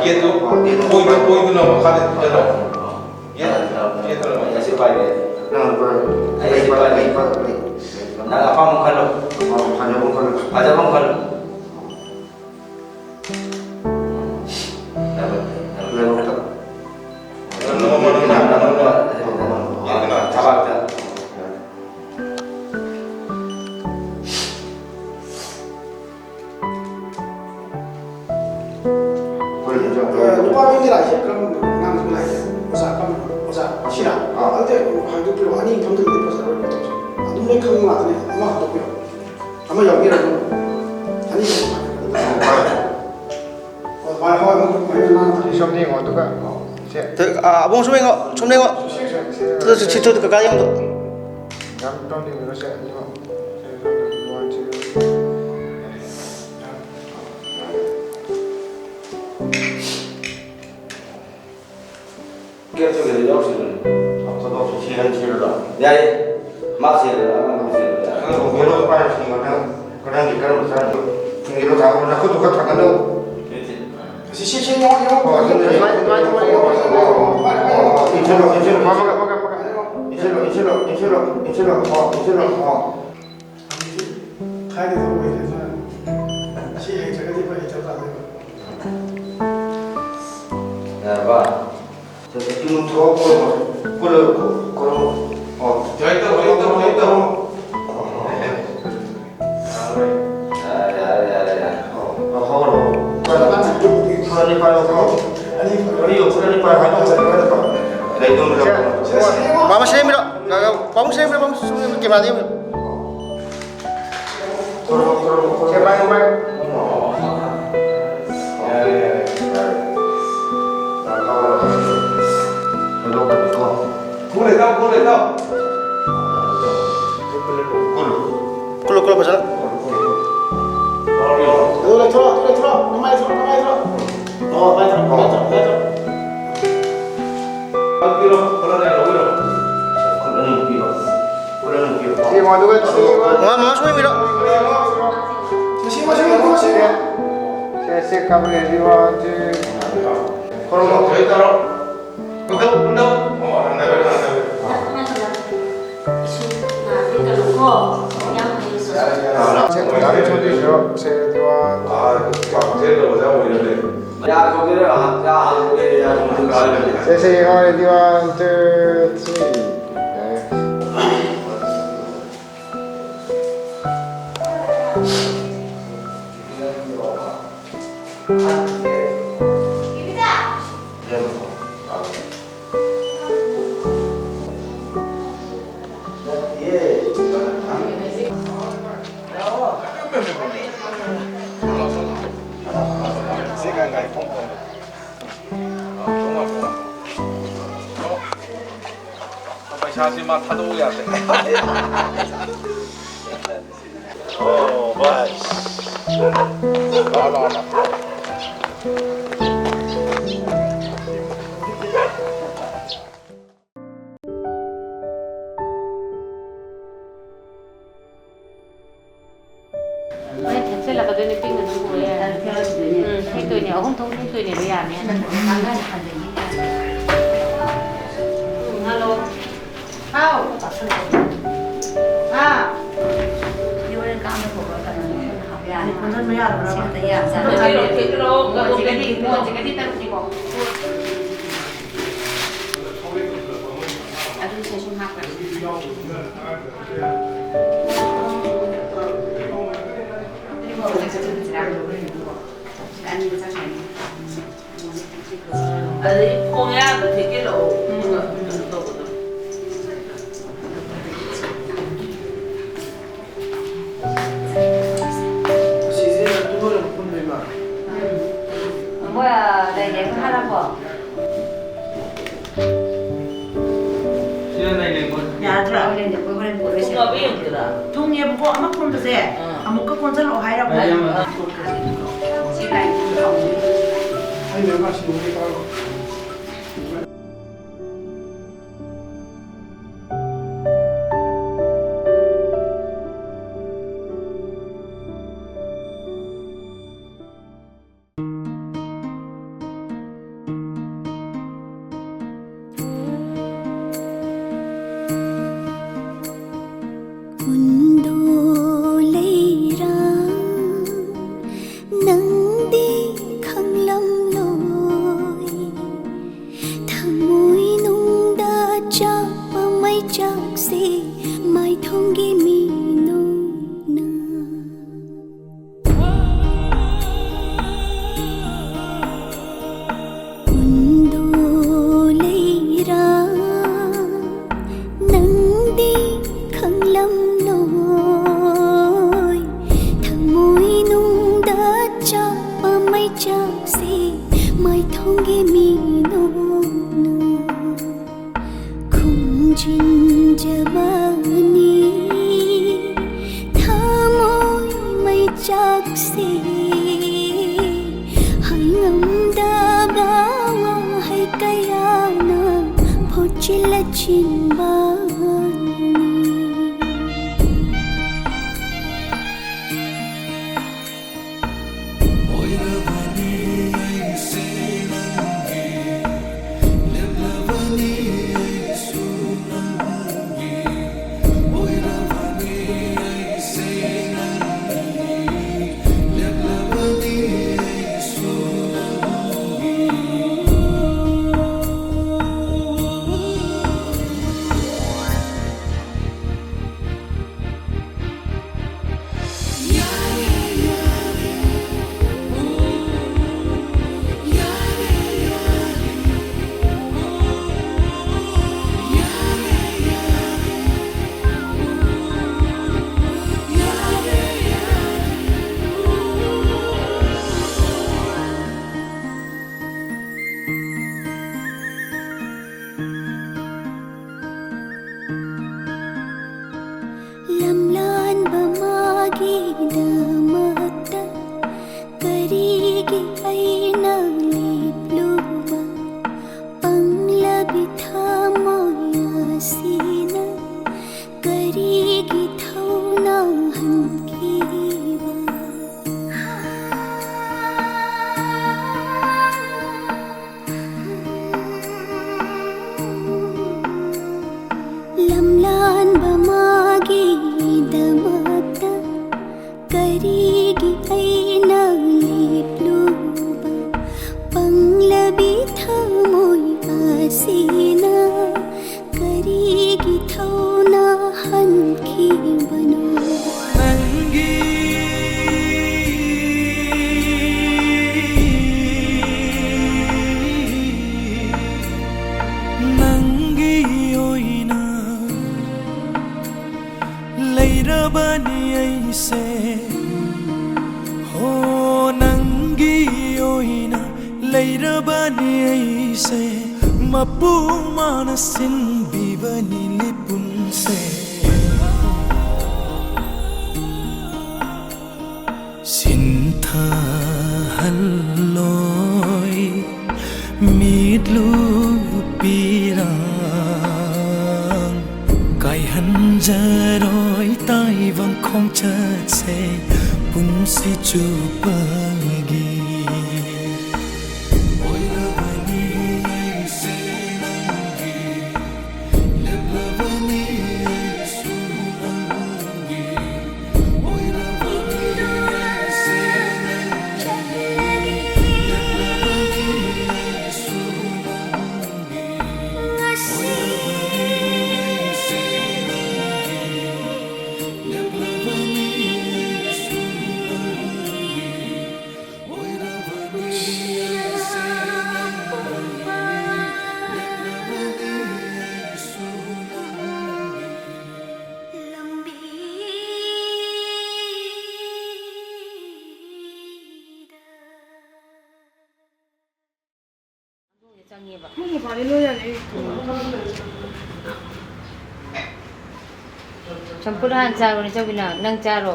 ꯌꯦꯠꯇꯨ ꯑꯣꯏꯗꯨꯅ ꯃꯈꯥꯗ ꯊꯝꯖꯤꯜꯂꯣ꯫ ꯌꯦꯠ, ꯌꯦꯠꯇꯨꯅ ꯃꯈꯥꯗ꯫ ꯑꯩ ꯑꯁꯤ ꯄꯥꯏꯒꯦ꯫ ꯅꯪ ꯄꯥꯏ-, ꯑꯩ ꯑꯁꯤ ꯄꯥꯏ-, ꯄꯥꯏꯒꯦ꯫ ꯄꯥꯏ-, ꯄꯥꯏ-, ꯅꯪ ꯑꯄꯥꯝꯕ ꯈꯜꯂꯣ꯫ ꯑꯄꯥꯝꯕ ꯈꯜꯂꯣ, ꯈꯜꯂꯣ꯫ ꯐꯖꯕ ꯑꯃ ꯈꯜꯂꯣ꯫ ꯂꯥꯏꯕꯛꯇ꯫ ꯊꯕꯥꯛꯇ꯫ ꯑ, ꯅꯨꯄꯥ ꯃꯌꯨꯝꯒꯤ ꯂꯥꯏꯁꯦ ꯀꯔꯝꯕ ꯑꯉꯥꯡꯁꯤꯡ ꯂꯥꯏꯁꯦ? ꯑꯣꯖꯥ ꯀꯔꯝꯕ? ꯑꯣꯖꯥ, ꯑꯁꯤꯔꯥ? ꯑꯥ꯫ ꯑꯗꯨꯗꯤ ꯍꯥꯏꯗꯣꯛꯄꯤꯔꯣ꯫ ꯑꯅꯤ ꯐꯝꯖꯤꯜꯂꯗꯤ ꯐꯖꯔꯣꯏ ꯇꯧꯁꯦ꯫ ꯑꯗꯨꯝ ꯂꯣꯏ ꯈꯪꯕ ꯉꯥꯛꯇꯅꯦ꯫ ꯑꯃ ꯍꯥꯏꯗꯣꯛꯄꯤꯔꯣ꯫ ꯑꯅꯤ ꯐꯝꯖꯤꯜꯂꯗꯤ꯫ ꯁꯤ ꯁꯣꯝꯗ ꯌꯦꯡꯉꯣ, ꯑꯗꯨꯒ ꯁꯦ꯫ ꯑꯥ, ꯑꯕꯨꯡ ꯁꯣꯝ ꯌꯦꯡꯉꯣ, ꯁꯣꯝꯗ ꯌꯦꯡꯉꯣ꯫ ꯁꯦ, ꯁꯦ, ꯁꯦ, ꯇꯨ, ꯁꯤ, ꯁꯤ, ꯇꯨ, ꯀꯀꯥ ꯌꯦꯡꯉꯣ꯫ ꯌꯥꯝ ꯇꯧꯅꯤꯡꯉꯤꯔꯣ ꯁꯦ, ꯑꯅꯤꯃꯛ? ꯁꯦ, ꯁꯦ, ꯁꯦ, one, two꯫ ꯀꯦꯞꯁꯨ ꯀꯩꯅꯣ ꯌꯥꯎꯔꯤꯁꯤꯅꯦ꯫ ꯈꯣꯠꯇꯣꯛꯁꯨ ꯁꯤ ꯍꯥꯏꯅ ꯁꯤꯔꯗ꯭ꯔꯣ? ꯌꯥꯏꯌꯦ꯫ ꯃꯥ ꯁꯤꯔꯗ꯭ꯔꯥ? ꯑꯉꯥꯡ ꯁꯤꯔꯗ꯭ꯔꯥ? ꯑꯉꯥꯡ ꯀꯩꯅꯣ ꯄꯥꯏꯔ ꯁꯤꯔꯗ꯭ꯔꯥ? ꯀꯔꯝꯕ ꯆꯥꯔꯤꯅꯣ? ꯊꯤꯡꯉꯤꯔꯣ? ꯅꯈꯨꯠꯇꯨ ꯈꯔ ꯊꯥꯡꯒꯠꯂꯨ꯫ ꯁꯤ, ꯁꯤ, ꯁꯤ, ꯌꯦꯡꯉꯣ, ꯌꯦꯡꯉꯣ꯫ ꯑꯣ, ꯑꯗꯨꯅ ꯌꯦꯡꯉꯣ꯫ ꯏꯟꯁꯤꯜꯂꯣ, ꯏꯟꯁꯤꯜꯂꯣ, ꯏꯟꯁꯤꯜꯂꯣ꯫ ꯃꯥ, ꯃꯥ, ꯃꯥ, ꯃꯥ, ꯃꯥ꯫ ꯏꯟꯁꯤꯜꯂꯣ, ꯏꯟꯁꯤꯜꯂꯣ, ꯏꯟꯁꯤꯜꯂꯣ, ꯏꯟꯁꯤꯜꯂꯣ꯫ ꯑꯣ, ꯏꯟꯁꯤꯜꯂꯣ, ꯑꯣ꯫ ꯊꯥꯏꯅꯗꯤ ꯑꯗꯨꯝ ꯑꯣꯏꯔꯦ, ꯑꯗꯨꯅ ꯁꯤ ꯍꯩꯇ꯭ꯔꯒꯗꯤ ꯑꯩꯈꯣꯏ ꯍꯩꯇꯕ ꯇꯥꯗꯣꯏꯕ꯫ ꯌꯥꯔꯕ? ꯁꯦ, ꯁꯦ, ꯁꯤ ꯅꯨꯡꯊꯣꯛꯑꯣ, ꯀꯣꯜꯂꯣ, ꯀꯣꯜꯂꯣ, ꯀꯣꯜꯂꯣ꯫ ꯑꯣ꯫ ꯖꯣꯏꯟ ꯇꯧ, ꯖꯣꯏꯟ ꯇꯧ, ꯖꯣꯏꯟ ꯇꯧ꯫ ꯌꯥꯔꯦ, ꯌꯥꯔꯦ, ꯌꯥꯔꯦ, ꯌꯥꯔꯦ꯫ ꯑꯣ, ꯑꯣ, ꯍꯧꯔꯣ꯫ ꯈꯔ ꯑꯅꯤ ꯄꯥꯏꯔꯣ, ꯈꯔ꯫ ꯑꯅꯤ ꯄꯥꯏꯔꯣ, ꯈꯔ ꯑꯅꯤ ꯄꯥꯏꯔꯣ, ꯍꯥꯏꯗꯣ ꯉꯁꯥꯏ ꯄꯥꯏꯔꯣ꯫ ꯂꯩꯗꯧ ꯂꯩꯗꯧ꯫ ꯄꯥꯕꯨꯡ ꯁꯦꯝꯃꯤꯔꯣ? ꯄꯥꯕꯨꯡ ꯁꯦꯝꯃꯤꯔꯣ? ꯄꯥꯕꯨꯡ ꯁꯦꯝꯃꯤꯔꯣ? ꯀꯦꯃꯦꯔꯥꯗ ꯌꯦꯡꯉꯨ꯫ ꯈꯣꯔꯣ, ꯈꯣꯔꯣ, ꯈꯣꯔꯣ꯫ ꯁꯦ, ꯄꯥꯏꯌꯨ, ꯄꯥꯏꯌꯨ꯫ ꯌꯥꯔꯦ, ꯌꯥꯔꯦ, ꯌꯥꯔꯦ꯫ ꯈꯣꯔꯣ, ꯈꯣꯔꯣ꯫ ꯀꯨꯜꯂꯦ, ꯏꯇꯥꯎ, ꯀꯨꯜꯂꯦ, ꯏꯇꯥꯎ꯫ ꯀꯨꯜꯂꯨ꯫ ꯀꯨꯜꯂꯨ, ꯀꯨꯜꯂꯨ, ꯐꯖꯅ꯫ ꯑꯗꯨ ꯂꯩꯊꯣꯛꯑꯣ, ꯑꯗꯨ ꯂꯩꯊꯣꯛꯑꯣ꯫ ꯅꯃꯥꯏ ꯂꯩꯊꯣꯛꯑꯣ, ꯅꯃꯥꯏ ꯂꯩꯊꯣꯛꯑꯣ꯫ ꯑꯣ, ꯃꯥꯏ ꯂꯩꯊꯣꯛꯑꯣ, ꯃꯥꯏ ꯂꯩꯊꯣꯛꯑꯣ, ꯃꯥꯏ ꯂꯩꯊꯣꯛꯑꯣ꯫ ꯄꯤꯔꯣ, ꯈꯨꯠ ꯑꯅꯤ ꯄꯤꯔꯣ꯫ ꯈꯨꯠ ꯑꯅꯤ ꯄꯤꯔꯣ꯫ ꯈꯨꯠ ꯑꯅꯤ ꯄꯤꯔꯣ꯫ ꯁꯤ ꯌꯦꯡꯉꯣ, ꯑꯗꯨꯒ ꯁꯤ ꯌꯦꯡꯉꯣ꯫ ꯃꯃꯥ, ꯃꯃꯥ ꯁꯨꯃꯥꯏ ꯄꯤꯔꯣ꯫ ꯁꯤ, ꯁꯤ, ꯁꯤ, ꯁꯤ, ꯁꯤ꯫ ꯁꯦ, ꯁꯦ, ꯀꯥꯞꯄꯒꯦ, ꯁꯤ ꯋꯥ, ꯁꯤ꯫ ꯈꯣꯔꯣ, ꯈꯣꯔꯣ, ꯁꯤ ꯇꯧꯔꯣ꯫ ꯀꯨꯟꯗꯧ, ꯀꯨꯟꯗꯧ꯫ ꯑꯣ, ꯍꯟꯊꯔꯦ, ꯍꯟꯊꯔꯦ꯫ ꯁꯦ, ꯀꯥꯞꯄꯒꯦ, ꯁꯤ ꯋꯥ꯫ ꯑꯥ, ꯄꯥꯛꯊꯦ ꯇꯧꯕꯗ ꯑꯣꯏꯅ ꯂꯩ꯫ ꯁꯦ, ꯁꯦ, ꯌꯦꯡꯉꯣ, ready, one, two, three. ꯌꯥꯔꯦ꯫ ꯄꯩꯁꯥꯁꯤ ꯃꯥ ꯊꯥꯗꯣꯛꯎ ꯌꯥꯗꯦ꯫ ꯑꯣ, ꯚꯥꯏ꯫ ꯂꯥꯛꯑꯣ, ꯂꯥꯛꯑꯣ, ꯂꯥꯛꯑꯣ꯫ ꯍꯣꯔꯦꯟ ꯊꯦꯡꯆꯜꯂꯛꯀꯗꯣꯏꯅꯦ, ꯄꯤꯛꯅ ꯑꯗꯨꯝ ꯄꯨꯔ ꯌꯥꯔꯦ꯫ ꯎꯝ, ꯍꯦꯛꯇꯣꯏꯅꯦ, ꯑꯍꯨꯝ ꯊꯣꯛ ꯍꯦꯛꯇꯣꯏꯅꯦꯕ, ꯌꯥꯅꯤ ꯍꯥꯏꯅ꯫ ꯎꯝ, ꯍꯜꯂꯣ꯫ ꯍꯥꯎ꯫ ꯑꯥ꯫ ꯍꯣꯔꯦꯟ ꯀꯥꯡꯗ ꯊꯣꯛꯑꯒ ꯀꯩꯅꯣ ꯍꯥꯞꯄ ꯌꯥꯅꯤ꯫ ꯁꯤ ꯈꯛꯇ ꯌꯥꯝ ꯆꯥꯅ ꯊꯦꯡꯒꯤꯔꯣ, ꯊꯦꯡꯒꯤꯔꯣ, ꯃꯣꯟꯁꯤꯒꯗꯤ, ꯃꯣꯟꯁꯤꯒꯗꯤ ꯇꯔꯨꯛꯅꯤꯀꯣ꯫ ꯑꯗꯨ ꯁꯦ ꯁꯨꯝ ꯍꯥꯞꯈ꯭ꯔꯁꯤ꯫ ꯑꯗꯩ ꯈꯣꯡꯌꯥꯗ ꯊꯦꯛꯆꯤꯜꯂꯛꯑꯣ꯫ ꯑꯗꯨꯒ ꯀꯩꯅꯣ ꯇꯧꯕꯗꯣ꯫ ꯑꯁꯤꯁꯦ ꯇꯨ ꯂꯣꯏꯔꯒ ꯄꯨꯟꯗꯣꯏ ꯃꯥꯜꯂꯦ꯫ ꯃꯣꯏ, ꯑ, ꯂꯩꯔꯦ, ꯍꯥꯏꯔꯕꯣ? ꯁꯤꯗ ꯂꯩ, ꯂꯩ, ꯃꯣꯏ꯫ ꯌꯥꯗ꯭ꯔꯥ? ꯍꯣꯔꯦꯟ, ꯍꯣꯔꯦꯟ ꯄꯨꯔꯁꯦ꯫ ꯄꯨꯡ ꯑꯃ ꯌꯦꯡꯗꯣꯏꯔꯥ? ꯊꯨꯡꯉꯦꯕꯀꯣ, ꯑꯃ ꯄꯨꯟꯕꯁꯦ꯫ ꯑꯥ꯫ ꯑꯃꯨꯛꯀ ꯀꯣꯟꯁꯤꯜꯂꯛꯑꯣ ꯍꯥꯏꯔꯕ? ꯁꯤ ꯂꯥꯏꯟ ꯊꯝꯃꯣ꯫ ꯑꯩ ꯃꯦꯝꯕꯔ ꯁꯤꯟꯅꯕꯒꯤ ꯇꯧꯔꯣ꯫ ꯀꯨꯟꯗꯣ ꯂꯩꯔꯥ ꯅꯪꯗꯤ ꯈꯪꯂꯝꯂꯣꯏ꯫ ꯊꯃꯣꯏꯅꯨꯡꯗ ꯆꯥꯛꯄ ꯃꯩꯆꯥꯛꯁꯤ ꯃꯥꯏꯊꯣꯡꯒꯤ ꯃꯤꯅꯨꯡꯅ꯫ ꯀꯨꯟꯗꯣ ꯂꯩꯔꯥ ꯅꯪꯗꯤ ꯈꯪꯂꯝꯂꯣꯏ꯫ ꯊꯃꯣꯏꯅꯨꯡꯗ ꯆꯥꯛꯄ ꯃꯩꯆꯥꯛꯁꯤ ꯃꯥꯏꯊꯣꯡꯒꯤ ꯃꯤꯅꯣꯛꯅ ꯈꯨꯝꯖꯤꯟꯖꯕꯅꯤ꯫ ꯊꯃꯣꯏ ꯃꯩꯆꯥꯛꯁꯦ ꯍꯥꯏꯉꯝꯗꯕ ꯋꯥꯍꯩ ꯀꯌꯥꯅ ꯐꯣꯠꯆꯤꯜꯂ ꯆꯤꯟꯕꯅꯤ꯫ ꯂꯝꯂꯥꯟꯕ ꯃꯥꯒꯤꯗꯃꯛꯇ ꯀꯔꯤꯒꯤ ꯑꯩꯅ ꯂꯦꯞꯂꯨꯕ? ꯄꯪꯂꯕꯤ ꯊꯃꯣꯏ ꯑꯁꯤꯅ ꯀꯔꯤꯒꯤ ꯊꯧꯅꯥ ꯍꯟꯈꯤꯕ? ꯂꯝꯂꯥꯟꯕ ꯃꯥꯒꯤꯗꯃꯛꯇ ꯀꯔꯤꯒꯤ ꯑꯩꯅ ꯂꯦꯞꯂꯨꯕ? ꯂꯩꯔꯕꯅꯤ ꯑꯩꯁꯦ, ꯃꯄꯨ ꯃꯥꯅ ꯁꯤꯟꯕꯤꯕꯅꯤ ꯂꯤꯄꯨꯟꯁꯦ꯫ ꯁꯤꯟꯊꯍꯜꯂꯣꯏ ꯃꯤꯠꯂꯨ ꯄꯤꯔꯥꯡ, ꯀꯥꯏꯍꯟꯖꯔꯣꯏ ꯇꯥꯏꯕꯪ ꯈꯣꯡꯆꯠꯁꯦ ꯄꯨꯟꯁꯤ ꯆꯨꯞꯄꯒꯤ꯫ ꯑꯣꯏꯔꯕꯅꯤ ꯑꯩꯁꯦ ꯅꯪꯒꯤ, ꯂꯦꯞꯂꯕꯅꯤ ꯑꯩꯁꯨ ꯅꯪꯒꯤ꯫ ꯆꯪꯉꯦꯕ꯫ ꯆꯝꯐꯨꯠ ꯍꯥꯟꯅ ꯆꯥꯔꯣꯅꯦ ꯆꯧꯕꯤꯅ, ꯅꯪ ꯆꯥꯔꯣ꯫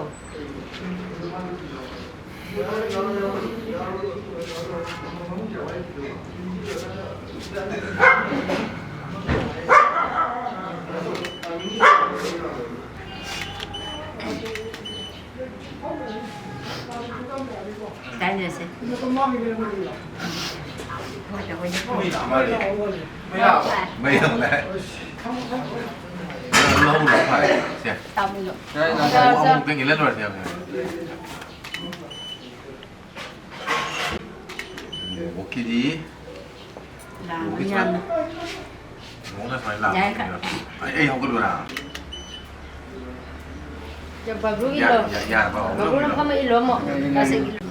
ꯇꯥꯏꯅꯔꯁꯦ꯫ ꯃꯩ ꯑꯃꯨꯛ ꯂꯥꯛꯑꯦ꯫ ꯂꯧꯔꯣ ꯐꯔꯦ꯫ ꯁꯦ꯫ ꯇꯥꯃꯨꯂꯣ꯫ ꯑꯃꯨꯛ, ꯑꯃꯨꯛꯇꯪ ꯏꯜꯍꯜꯂꯨꯔꯁꯦ꯫ ꯅꯦꯠꯋꯥꯛꯀꯤꯗꯤ ꯂꯥꯡꯕ ꯌꯥꯝꯅ꯫ ꯅꯦꯠꯋꯥꯛꯅ ꯁꯨꯃꯥꯏꯅ ꯂꯥꯡꯕ ꯌꯥꯏ, ꯈꯔ꯫ ꯑꯩ, ꯑꯩ ꯍꯧꯒꯠꯂꯨꯔꯥ? ꯕꯕ꯭ꯂꯨ ꯌꯥ-, ꯏꯜꯂꯣ꯫ ꯌꯥ-, ꯌꯥꯔꯕ? ꯕꯕ꯭ꯂꯨꯅ ꯐꯝꯃ ꯏꯜꯂꯣ ꯑꯃꯨꯛ꯫ ꯌꯥꯏ, ꯌꯥꯏ, ꯌꯥꯏ꯫ ꯀꯥꯁꯦ ꯏꯜꯂꯣ꯫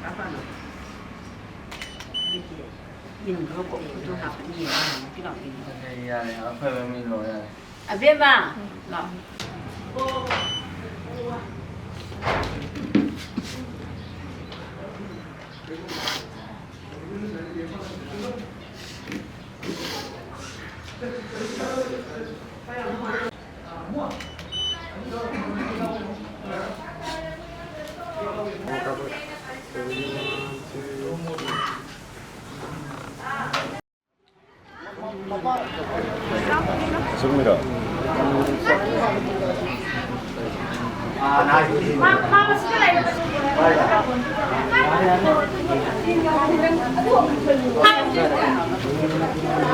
ꯀꯥꯄꯥꯅꯣ꯫ ꯑꯗꯨꯗꯤ ꯏꯟꯈ꯭ꯔꯣꯀꯣ, ꯑꯗꯨ ꯍꯥꯞꯄꯅꯤ, ꯌꯦꯡꯉꯣ, ꯄꯤꯔꯛꯑꯣ, ꯄꯤꯔꯛꯑꯣ꯫ ꯌꯥꯔꯦ, ꯌꯥꯔꯦ, ꯑꯐꯕ ꯃꯤ ꯂꯧ ꯌꯥꯔꯦ꯫ ꯑꯕꯦꯝꯃ, ꯂꯥꯛꯑꯣ꯫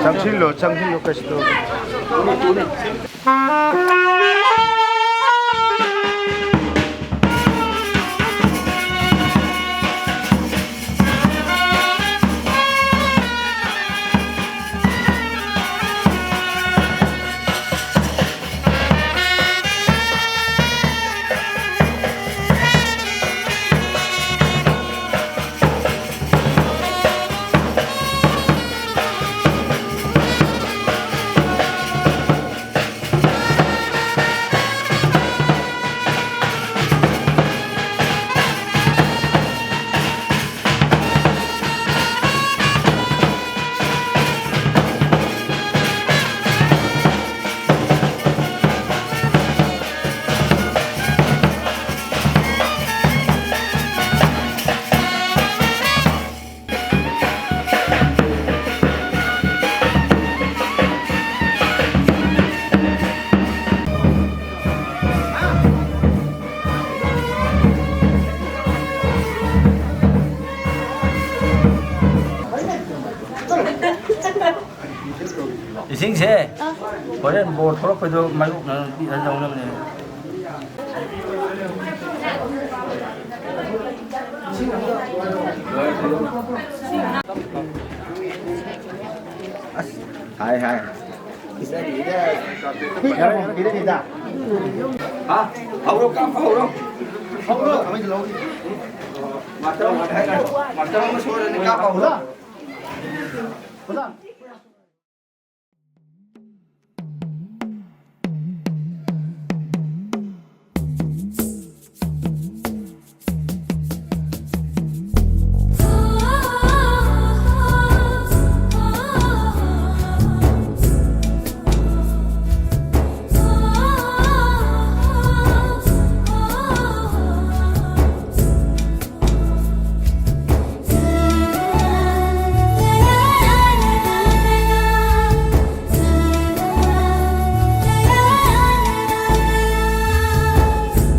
ꯆꯪꯁꯤꯜꯂꯣ, ꯆꯪꯁꯤꯜꯂꯣ, ꯀꯩꯁꯨ ꯇꯧꯔꯣꯏ꯫ ꯏꯁꯤꯡꯁꯦ ꯍꯣꯔꯦꯟ ꯕꯣꯔ ꯊꯣꯛꯂꯛꯄꯩꯗꯣ ꯃꯥꯌꯣꯛꯅ ꯄꯤꯔ ꯂꯧꯅꯕꯅꯦ꯫ ꯑꯁ, ꯍꯥꯏ, ꯍꯥꯏ꯫ ꯌꯥꯔꯦ, ꯌꯥꯔꯦ, ꯌꯥꯔꯦ, ꯌꯥꯔꯦ꯫ ꯍꯥ? ꯍꯧꯔꯣ, ꯀꯥꯞꯄ ꯍꯧꯔꯣ꯫ ꯍꯧꯔꯣ꯫ ꯃꯥꯁꯇꯔ ꯑꯃ ꯁꯣꯏꯔꯅꯤ, ꯀꯥꯞꯄ ꯍꯧꯔꯣ꯫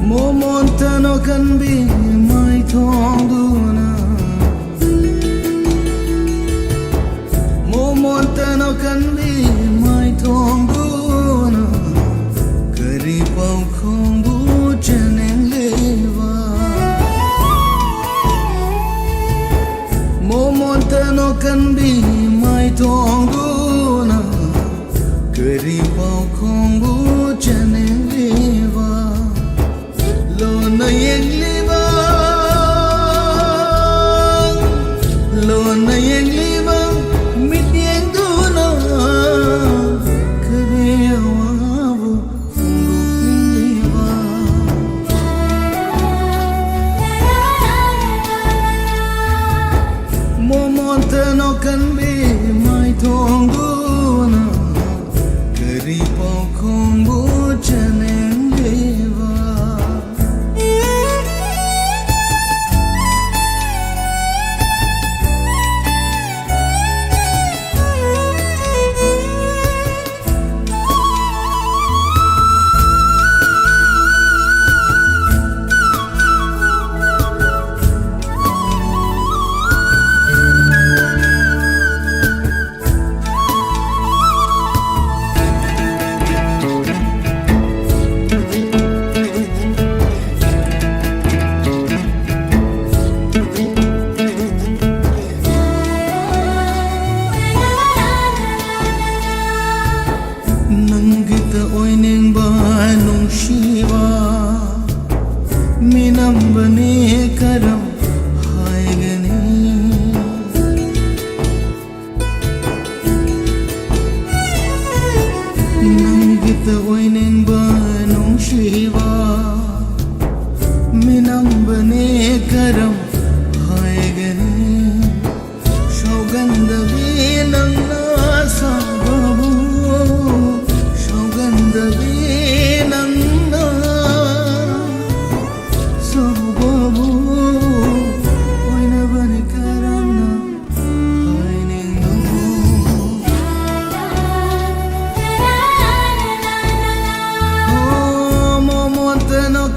ꯃꯣꯃꯣꯟꯇꯅꯣ ꯀꯟꯕꯤ ꯃꯥꯏꯊꯣꯡꯗꯨꯅ, ꯃꯣꯃꯣꯟꯇꯅꯣ ꯀꯟꯕꯤ ꯃꯥꯏꯊꯣꯡꯗꯨꯅ, ꯀꯔꯤ ꯄꯥꯎꯈꯣꯡꯕꯨ ꯆꯦꯅꯦꯡꯂꯤꯕ? ꯃꯣꯃꯣꯟꯇꯅꯣ ꯀꯟꯕꯤ ꯃꯥꯏꯊꯣꯡꯗꯨꯅ, ꯀꯔꯤ ꯄꯥꯎꯈꯣꯡꯕꯨ ꯆꯦꯅꯦꯡꯂꯤꯕ? ꯂꯣꯟꯅ ꯌꯦꯡꯂꯤꯕ, ꯂꯣꯟꯅ ꯌꯦꯡꯂꯤꯕ ꯃꯤꯠꯌꯦꯡꯗꯨꯅ ꯀꯔꯤ ꯑꯋꯥꯕ ꯐꯣꯡꯗꯣꯛꯂꯤꯕ? ꯃꯣꯃꯣꯟꯇꯅꯣ ꯀꯟꯕꯤ ꯃꯥꯏꯊꯣꯡꯗꯨꯅ ꯀꯔꯤ ꯄꯥꯎꯈꯣꯡꯕꯨ ꯆꯦꯅꯦꯡꯂꯤꯕ? ꯅꯪꯒꯤꯇ ꯑꯣꯏꯅꯤꯡꯕ ꯅꯨꯡꯁꯤꯕ ꯃꯤꯅꯝꯕꯅꯤ ꯀꯔꯝ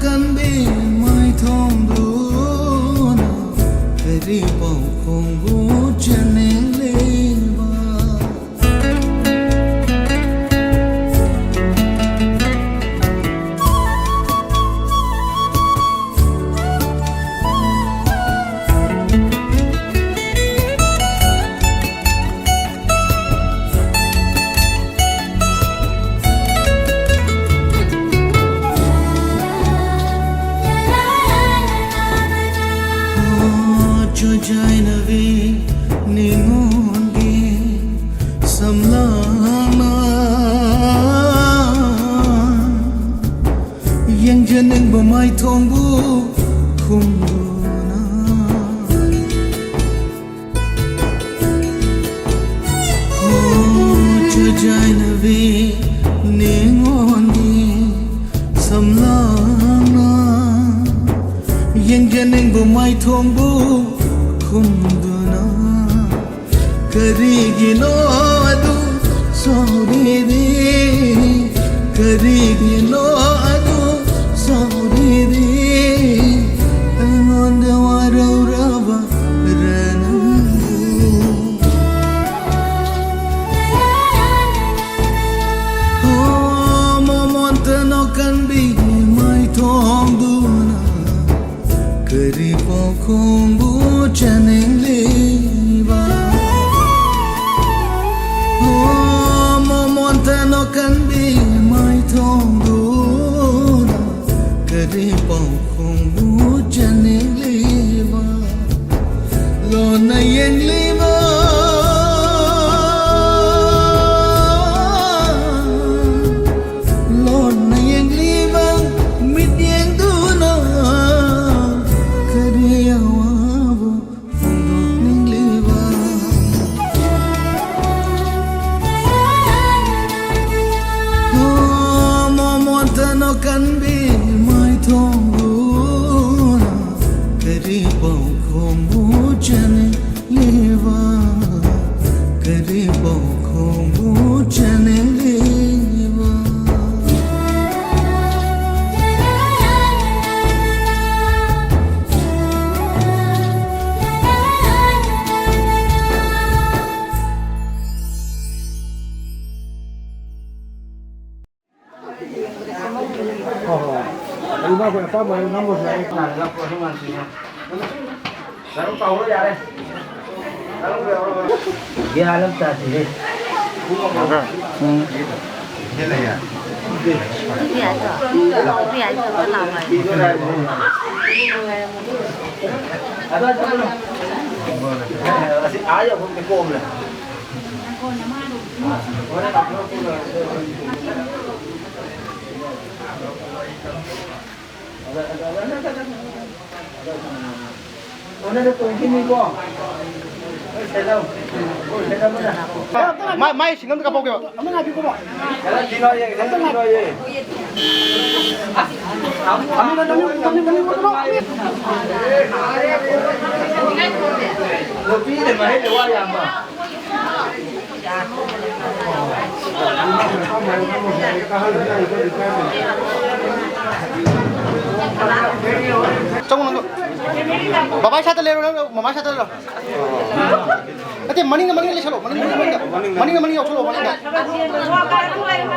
ꯀꯟꯕꯤ ꯃꯥꯏꯊꯣꯡꯗꯨꯅ ꯀꯔꯤ ꯄꯥꯎꯈꯣꯡꯕꯨ ꯆꯦꯟꯅꯤꯡꯂꯤꯕ? ꯆꯨꯖꯥꯏꯅꯕꯤ ꯅꯤꯉꯣꯟꯒꯤ ꯁꯝꯂꯥꯡꯅ ꯌꯦꯡꯖꯅꯤꯡꯕ ꯃꯥꯏꯊꯣꯡꯕꯨ ꯈꯨꯝꯗꯨꯅ꯫ ꯍꯣ, ꯆꯨꯖꯥꯏꯅꯕꯤ ꯅꯤꯉꯣꯟꯒꯤ ꯁꯝꯂꯥꯡꯅ ꯌꯦꯡꯖꯅꯤꯡꯕ ꯃꯥꯏꯊꯣꯡꯕꯨ ꯈꯨꯝꯗꯨꯅ꯫ ꯀꯔꯤꯒꯤꯅꯣ ꯑꯗꯨ ꯁꯥꯎꯔꯤꯗꯤ? ꯀꯔꯤꯒꯤꯅꯣ ꯑꯗꯨ ꯁꯥꯎꯔꯤꯗꯤ? ꯑꯩꯉꯣꯟꯗ ꯋꯥꯔꯧꯔꯕ ꯔꯅꯪꯕꯨ꯫ ꯍꯣ, ꯃꯃꯣꯟꯇ ꯅꯣꯛꯀꯟꯕꯤꯒꯤ ꯃꯥꯏꯊꯣꯡꯗꯨꯅ ꯀꯔꯤ ꯄꯥꯎꯈꯣꯡꯕꯨ ꯆꯥꯅꯤꯡꯂꯤꯕ? ꯍꯣ, ꯃꯃꯣꯟꯇ ꯅꯣꯛꯀꯟꯕꯤ ꯃꯥꯏꯊꯣꯡꯗꯨꯅ ꯀꯔꯤ ꯄꯥꯎꯈꯣꯡꯕꯨ ꯆꯥꯅꯤꯡꯂꯤꯕ? ꯂꯣꯟꯅ ꯌꯦꯡꯂꯤꯕ, ꯂꯣꯟꯅ ꯌꯦꯡꯂꯤꯕ ꯃꯤꯠꯌꯦꯡꯗꯨꯅ ꯀꯔꯤ ꯑꯋꯥꯕ ꯐꯣꯡꯗꯣꯛꯅꯤꯡꯂꯤꯕ? ꯍꯣ, ꯃꯃꯣꯟ ꯍꯣꯏ, ꯍꯣꯏ꯫ ꯑꯗꯨ ꯅꯈꯣꯏ ꯑꯄꯥꯝꯕ ꯍꯥꯏꯗꯣ ꯅꯝꯃꯁꯨ ꯌꯥꯏ꯫ ꯀꯅꯥꯅ ꯂꯥꯛꯄꯅꯣ ꯉꯥꯟꯁꯤꯅꯦ꯫ ꯅꯪ ꯇꯧꯔꯣ ꯌꯥꯔꯦ꯫ ꯅꯪ ꯌꯥꯔꯣ꯫ ꯒ꯭ꯌꯥꯟ ꯑꯃ ꯇꯥꯗꯦꯍꯦ꯫ ꯎꯝ꯫ ꯁꯤ ꯂꯩꯌꯦ꯫ ꯁꯤ ꯌꯥꯏꯗ꯭ꯔꯣ? ꯁꯤ ꯌꯥꯏꯗ꯭ꯔꯣ? ꯂꯥꯎ ꯍꯥꯏ꯫ ꯑꯁꯤ ꯑꯥ ꯌꯧꯐꯝꯗꯤ ꯀꯣꯝꯂꯦ꯫ ꯃꯥ-, ꯃꯥꯏ ꯁꯤꯡ ꯑꯝꯇ ꯀꯥꯞꯍꯧꯒꯦꯕ꯫ ꯅꯨꯄꯤꯅ ꯃꯍꯩꯗ ꯋꯥ ꯌꯥꯝꯕ꯫ ꯆꯪꯉꯨ ꯅꯪꯁꯨ꯫ ꯕꯕꯥ ꯁꯥꯠꯇ ꯂꯩꯔꯣ, ꯅꯪ ꯃꯃꯥ ꯁꯥꯠꯇ ꯂꯩꯔꯣ꯫ ꯅꯠꯇꯦ, ꯃꯅꯤꯡꯗ, ꯃꯅꯤꯡꯗ ꯂꯩꯁꯜꯂꯣ, ꯃꯅꯤꯡꯗ, ꯃꯅꯤꯡꯗ꯫ ꯃꯅꯤꯡꯗ, ꯃꯅꯤꯡ ꯌꯧꯁꯜꯂꯣ, ꯃꯅꯤꯡꯗ꯫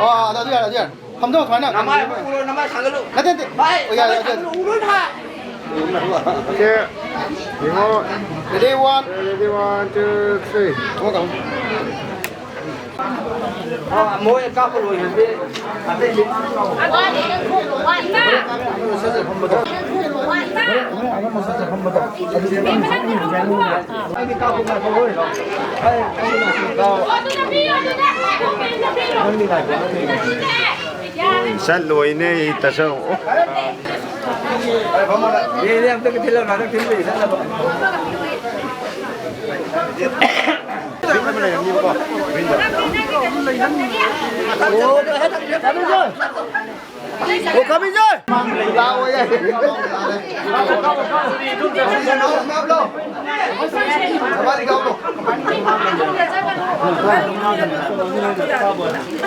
ꯑꯣ, ꯑꯗꯨ, ꯑꯗꯨ ꯌꯥꯔꯦ, ꯑꯗꯨ ꯌꯥꯔꯦ꯫ ꯐꯝꯗꯧ ꯁꯨꯃꯥꯏꯅ꯫ ꯅꯃꯥꯏ ꯑꯃꯨꯛ ꯎꯔꯣ, ꯅꯃꯥꯏ ꯁꯥꯒꯠꯂꯨ꯫ ꯅꯠꯇꯦ, ꯅꯠꯇꯦ꯫ ꯚꯥꯏ, ꯑꯣ, ꯌꯥꯔꯦ, ꯅꯃꯥꯏ ꯌꯥꯔꯦ, ꯌꯥꯔꯦ꯫ ꯁꯥꯒꯠꯂꯨ, ꯎꯔꯣꯏ ꯅꯍꯥ꯫ ꯁꯦ, ꯌꯦꯡꯉꯣ꯫ Ready, one. Ready, one, two, three. ꯊꯝꯃꯣ, ꯊꯝꯃꯣ꯫ ꯑ, ꯃꯣꯏ ꯀꯥꯞꯄ ꯂꯣꯏꯈ꯭ꯔꯗꯤ ꯑꯇꯩꯗꯤ ꯆꯠꯂꯣꯏꯅꯦ, ꯑꯩ ꯇꯁꯧ꯫ ꯑꯣ, ꯀꯥꯕꯤꯖꯣꯏ! ꯂꯥꯛꯑꯣ, ꯌꯥꯏ꯫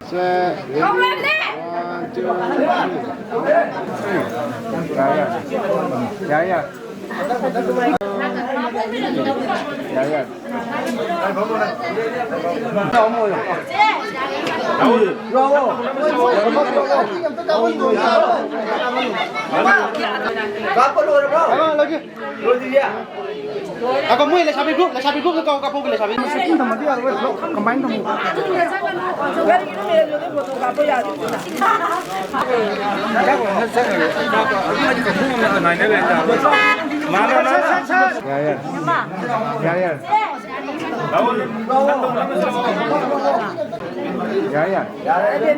ꯁꯦ, one, two, three. ꯌꯥꯏ, ꯌꯥꯏ꯫ ꯌꯥꯏ, ꯌꯥꯏ꯫ ꯌꯥꯏ, ꯌꯥꯏ꯫ ꯀꯥꯞꯄ ꯂꯣꯏꯔꯕ꯭ꯔꯣ? ꯂꯣꯏꯗ꯭ꯔꯤꯌꯦ? ꯉꯥꯏꯈꯣ, ꯃꯣꯏ ꯂꯩꯁꯥꯕꯤ group, ꯂꯩꯁꯥꯕꯤ group ꯀꯥꯞꯄꯣ, ꯂꯩꯁꯥꯕꯤ꯫ ꯃꯁꯤ ꯄꯨꯟꯅ ꯊꯝꯃꯗꯤ ꯌꯥꯔꯣꯏ, ꯄꯨꯂꯞ combine ꯊꯝꯃꯣ꯫ ꯌꯥꯔꯦ, ꯌꯥꯔꯦ꯫ ꯌꯥꯔꯦ, ꯌꯥꯔꯦ꯫ ꯌꯥꯔꯦ, ꯌꯥꯔꯦ꯫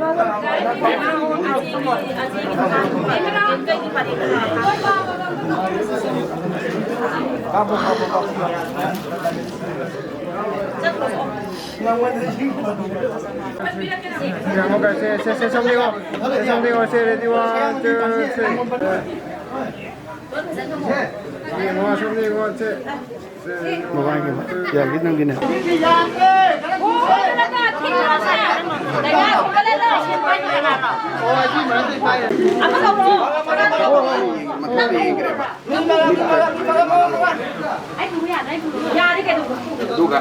ꯀꯥꯞꯄꯣ, ꯀꯥꯞꯄꯣ, ꯀꯥꯞꯄꯣ꯫ ꯌꯦꯡꯉꯣ, ꯁꯦ, ꯁꯦ, ꯁꯦ, ꯁꯣꯝꯗ ꯌꯦꯡꯉꯣ꯫ ꯁꯦ, ꯁꯣꯝꯗ ꯌꯦꯡꯉꯣ, ꯁꯦ, ready, one, two, three꯫ ꯌꯦꯡꯉꯣ, ꯁꯣꯝꯗ ꯌꯦꯡꯉꯣ, ꯁꯦ꯫ ꯃꯃꯥꯡꯒꯤ ꯌꯥꯒꯤ ꯅꯪꯒꯤꯅꯦ꯫ ꯑꯗꯨꯒ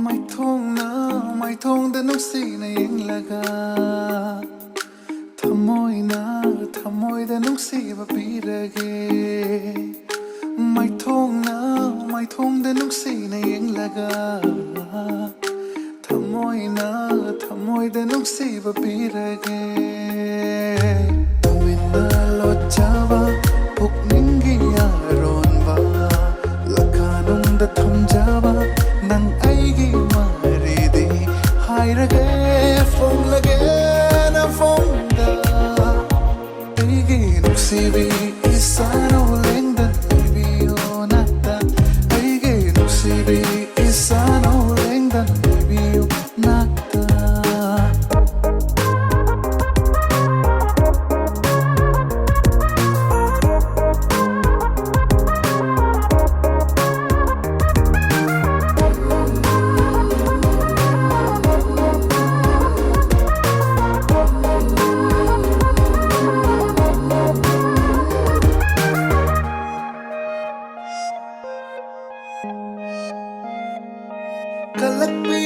ꯃꯥꯏꯊꯣꯡꯅ ꯃꯥꯏꯊꯣꯡꯗ ꯅꯨꯡꯁꯤꯅ ꯌꯦꯡꯂꯒ, ꯊꯃꯣꯏꯅ ꯊꯃꯣꯏꯗ ꯅꯨꯡꯁꯤꯕ ꯄꯤꯔꯒꯦ꯫ ꯃꯥꯏꯊꯣꯡꯅ ꯃꯥꯏꯊꯣꯡꯗ ꯅꯨꯡꯁꯤꯅ ꯌꯦꯡꯂꯒ, ꯊꯃꯣꯏꯅ ꯃꯣꯏꯗ ꯅꯨꯡꯁꯤꯕ ꯄꯤꯔꯒꯦ꯫ ꯇꯨꯃꯤꯟꯅ ꯂꯣꯠꯆꯕ ꯄꯨꯛꯅꯤꯡꯒꯤ ꯑꯔꯣꯟꯕ ꯂꯈꯥꯅꯨꯡꯗ ꯊꯝꯖꯕ ꯅꯪ ꯑꯩꯒꯤ ꯃꯔꯤꯗꯤ ꯍꯥꯏꯔꯒꯦ, ꯐꯣꯡꯂꯒꯦ ꯅꯐꯣꯡꯗ꯫ ꯑꯩꯒꯤ ꯅꯨꯡꯁꯤꯕꯤ ꯏꯁꯥꯅꯧ ꯂꯦꯡꯗꯅ ꯂꯩꯕꯤꯌꯣ ꯅꯥꯛꯇ꯫ ꯑꯩꯒꯤ ꯅꯨꯡꯁꯤꯕꯤ ꯏꯁꯥꯅꯧ ꯂꯦꯡꯗꯅ ꯂꯩꯕꯤꯌꯨ ꯅꯥꯛꯇ꯫ ꯀꯜꯂꯛꯄꯤ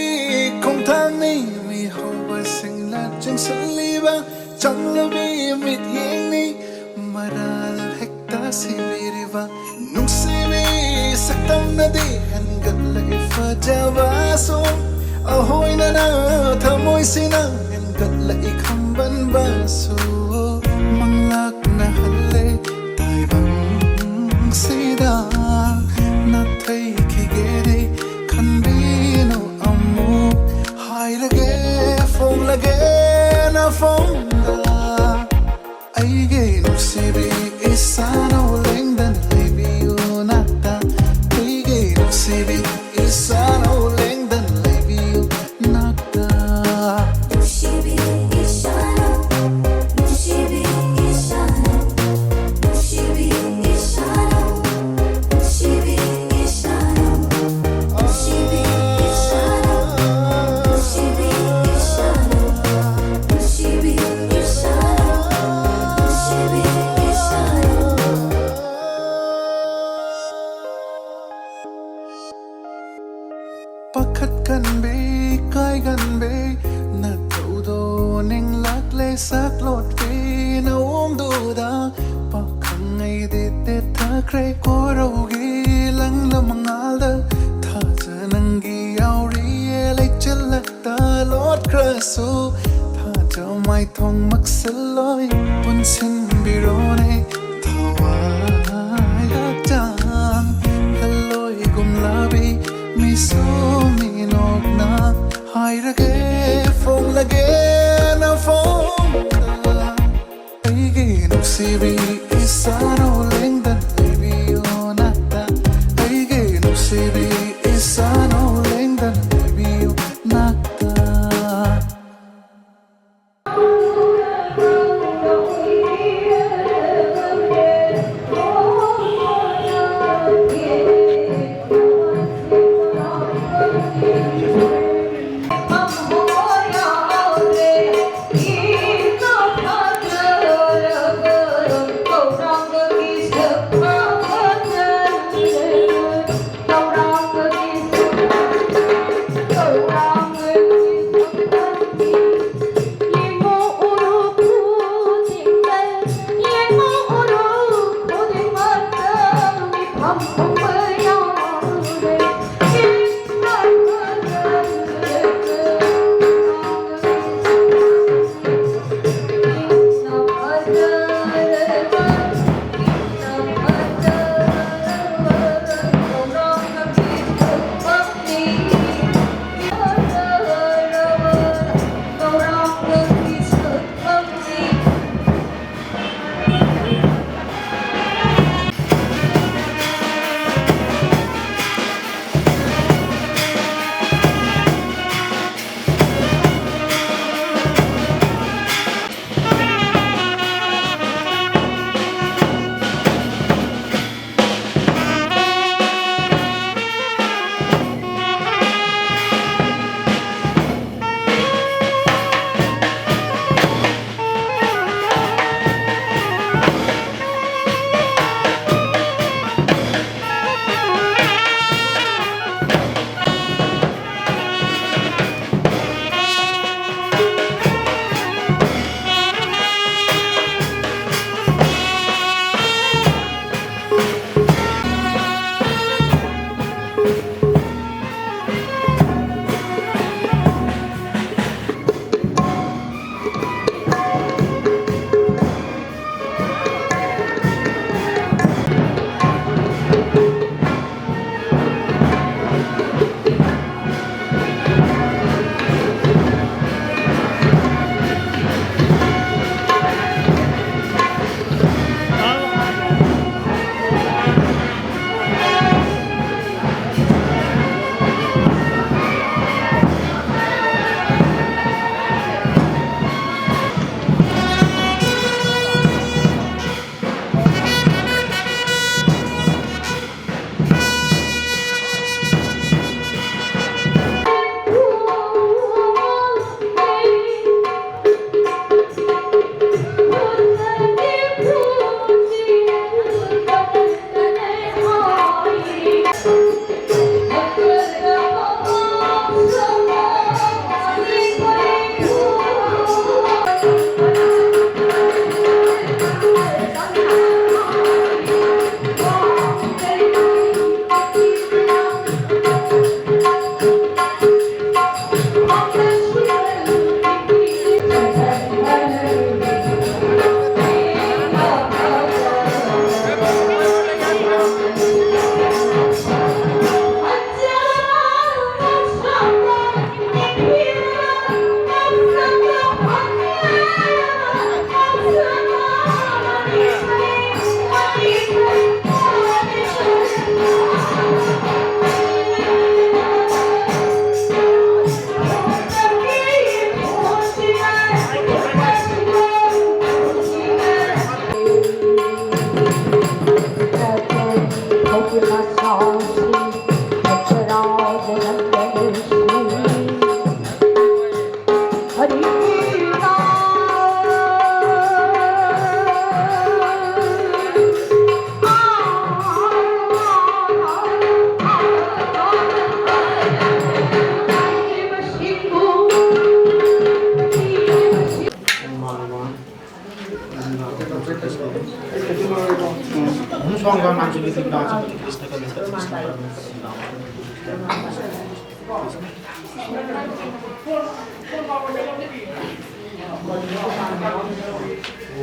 ꯈꯣꯡꯊꯥꯡꯅꯤ ꯃꯤꯍꯧꯕꯁꯤꯡꯅ ꯆꯤꯡꯁꯤꯜꯂꯤꯕ, ꯆꯪꯂꯕꯤ ꯃꯤꯠꯌꯦꯡꯅꯤ ꯃꯔꯥꯜ ꯍꯦꯛꯇ ꯁꯤꯕꯤꯔꯤꯕ꯫ ꯅꯨꯡꯁꯤꯕꯤ ꯁꯛꯇꯝꯅꯗꯤ ꯍꯦꯟꯒꯠꯂꯛꯏ ꯐꯖꯕꯁꯨ, ꯑꯍꯣꯏꯅꯅ ꯊꯃꯣꯏꯁꯤꯅ ꯍꯦꯟꯒꯠꯂꯛꯏ ꯈꯝꯕꯟꯕꯁꯨ꯫ ꯃꯪꯂꯥꯛꯅꯍꯜꯂꯦ ꯇꯥꯏꯕꯪꯁꯤꯗ ꯅꯥꯊꯩꯈꯤꯒꯦꯗꯤ ꯈꯟꯕꯤꯅꯨ ꯑꯃꯨꯛ꯫ ꯍꯥꯏꯔꯒꯦ ꯐꯣꯡꯂꯒꯦ ꯅꯐꯣꯡꯗ꯫ ꯑꯩꯒꯤ ꯅꯨꯡꯁꯤꯕꯤ ꯏꯁꯥꯅꯧ ꯂꯦꯡꯗꯅ ꯂꯩꯕꯤꯌꯨ ꯅꯥꯛꯇ꯫ ꯑꯩꯒꯤ ꯅꯨꯡꯁꯤꯕꯤ ꯏꯁꯥꯅꯧ ꯂꯦꯡꯗꯅ ꯂꯩꯕꯤꯌꯨ ꯅꯥꯛꯇ꯫ ꯅꯨꯡꯁꯤꯕꯤ ꯏꯁꯥꯅꯧ, ꯅꯨꯡꯁꯤꯕꯤ ꯏꯁꯥꯅꯧ, ꯅꯨꯡꯁꯤꯕꯤ ꯏꯁꯥꯅꯧ, ꯅꯨꯡꯁꯤꯕꯤ ꯏꯁꯥꯅꯧ, ꯅꯨꯡꯁꯤꯕꯤ ꯏꯁꯥꯅꯧ, ꯅꯨꯡꯁꯤꯕꯤ ꯏꯁꯥꯅꯧ, ꯅꯨꯡꯁꯤꯕꯤ ꯏꯁꯥꯅꯧ, ꯅꯨꯡꯁꯤꯕꯤ ꯏꯁꯥꯅꯧ꯫ ꯄꯥꯈꯠꯀꯟꯕꯤ ꯀꯥꯏꯒꯟꯕꯤ ꯅꯊꯧꯗꯣ ꯅꯤꯡꯂꯛꯂꯦ ꯁꯛꯂꯣꯠꯀꯤ ꯅꯑꯣꯡꯗꯨꯗ꯫ ꯄꯥꯈꯪ ꯑꯩꯗꯤ ꯇꯦꯊꯈ꯭ꯔꯦ ꯀꯣꯔꯧꯒꯤ ꯂꯪꯂ ꯃꯉꯥꯜꯗ꯫ ꯊꯥꯖ ꯅꯪꯒꯤ ꯌꯥꯎꯔꯤꯌꯦ ꯂꯩꯆꯤꯜꯂꯛꯇ ꯂꯣꯠꯈ꯭ꯔꯁꯨ꯫ ꯊꯣꯡꯃꯛꯁꯜꯂꯣꯏ ꯄꯨꯟꯁꯤꯟꯕꯤꯔꯣꯅꯦ ꯊꯋꯥꯏ ꯍꯛꯆꯥꯡ ꯍꯜꯂꯣꯏꯒꯨꯝꯂꯕꯤ ꯃꯤꯁꯨ ꯃꯤꯅꯣꯛꯅ ꯍꯥꯏꯔꯒꯦ ꯐꯣꯡꯂꯒꯦ ꯅꯐꯣꯡꯗ ꯑꯩꯒꯤ ꯅꯨꯡꯁꯤꯕꯤ ꯏꯁꯥꯅꯧ ꯂꯦꯡꯗꯅ ꯂꯩꯕꯤꯌꯣ ꯅꯥꯛꯇ ꯑꯩꯒꯤ ꯅꯨꯡꯁꯤꯕꯤ ꯏꯁꯥꯅꯧ ꯂꯦꯡꯗꯅ ꯂꯩꯕꯤꯌꯣ ꯅꯥꯛꯇ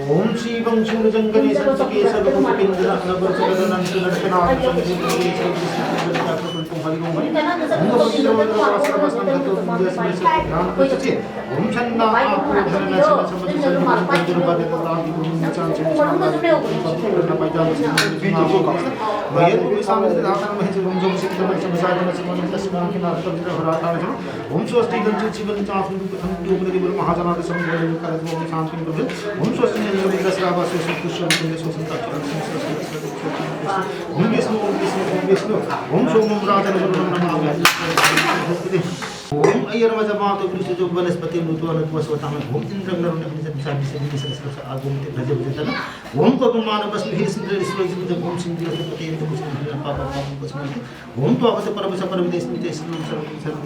ॐ श्री वंशूलजङ्गले सन्तके सर्वभूतपिण्डनाथनभरसकलनन्तनरक्षणार्थसंभूतये श्रीकृष्णचन्द्रकल्पकल्पं हरि ओं हरि ओं। ॐ षण्णापूर्धननशनसमधिसन्निभं दुर्वादितरादिगुरुं ॐ स्वस्ति गंचित शिवलिंग चासुंदुक धन योगन देवर महाजनादि संबोधन करत ओम शांति प्रभु। ॐ स्वस्ति नैरविद्रस्रावासु सुपुष्यं पुण्यसु संताक्षरं ॐ विष्णु ॐ विष्णु ॐ विष्णु ॐ सोमं राजन वरुणं नमामि। ॐ अयर्मजमातु वृषजो वनस्पति मृत्वा नत्वा स्वताम ॐ इंद्रं नरुण अग्निजं साभिषेकं सरस्वती आगोमति भज भजतन ॐ पवमान वस्तु ही सिंद्र ईश्वर जी जब ॐ सिंद्र पते ॐ सिंद्र पापा पापा ॐ त्वावत परम सपर विदेश नितेश सर्व सर्व सर्व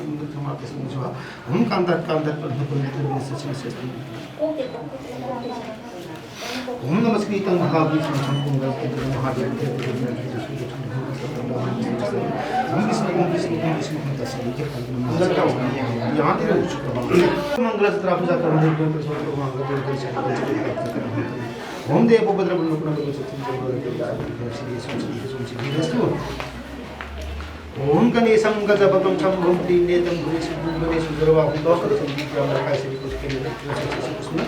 सर्व सर्व ॐ कांतात कांतात पद्म पुण्य सचिव सचिव ॐ नमस्कृतं महावीर महादेव महादेव ॐ विष्णु ॐ विष्णु ॐ विष्णु ॐ तस्य मंगल सत्र पूजा करने को तो सब लोग वहां का तो ॐ देवो भद्रं ॐ गणेशं गजवक्त्रं शम्भुं त्रिनेत्रं भुवनेषु भुवनेषु सर्वाहुं लोकसंदीप्तं प्रकाशयति पुष्करिणीं पुष्करिणीं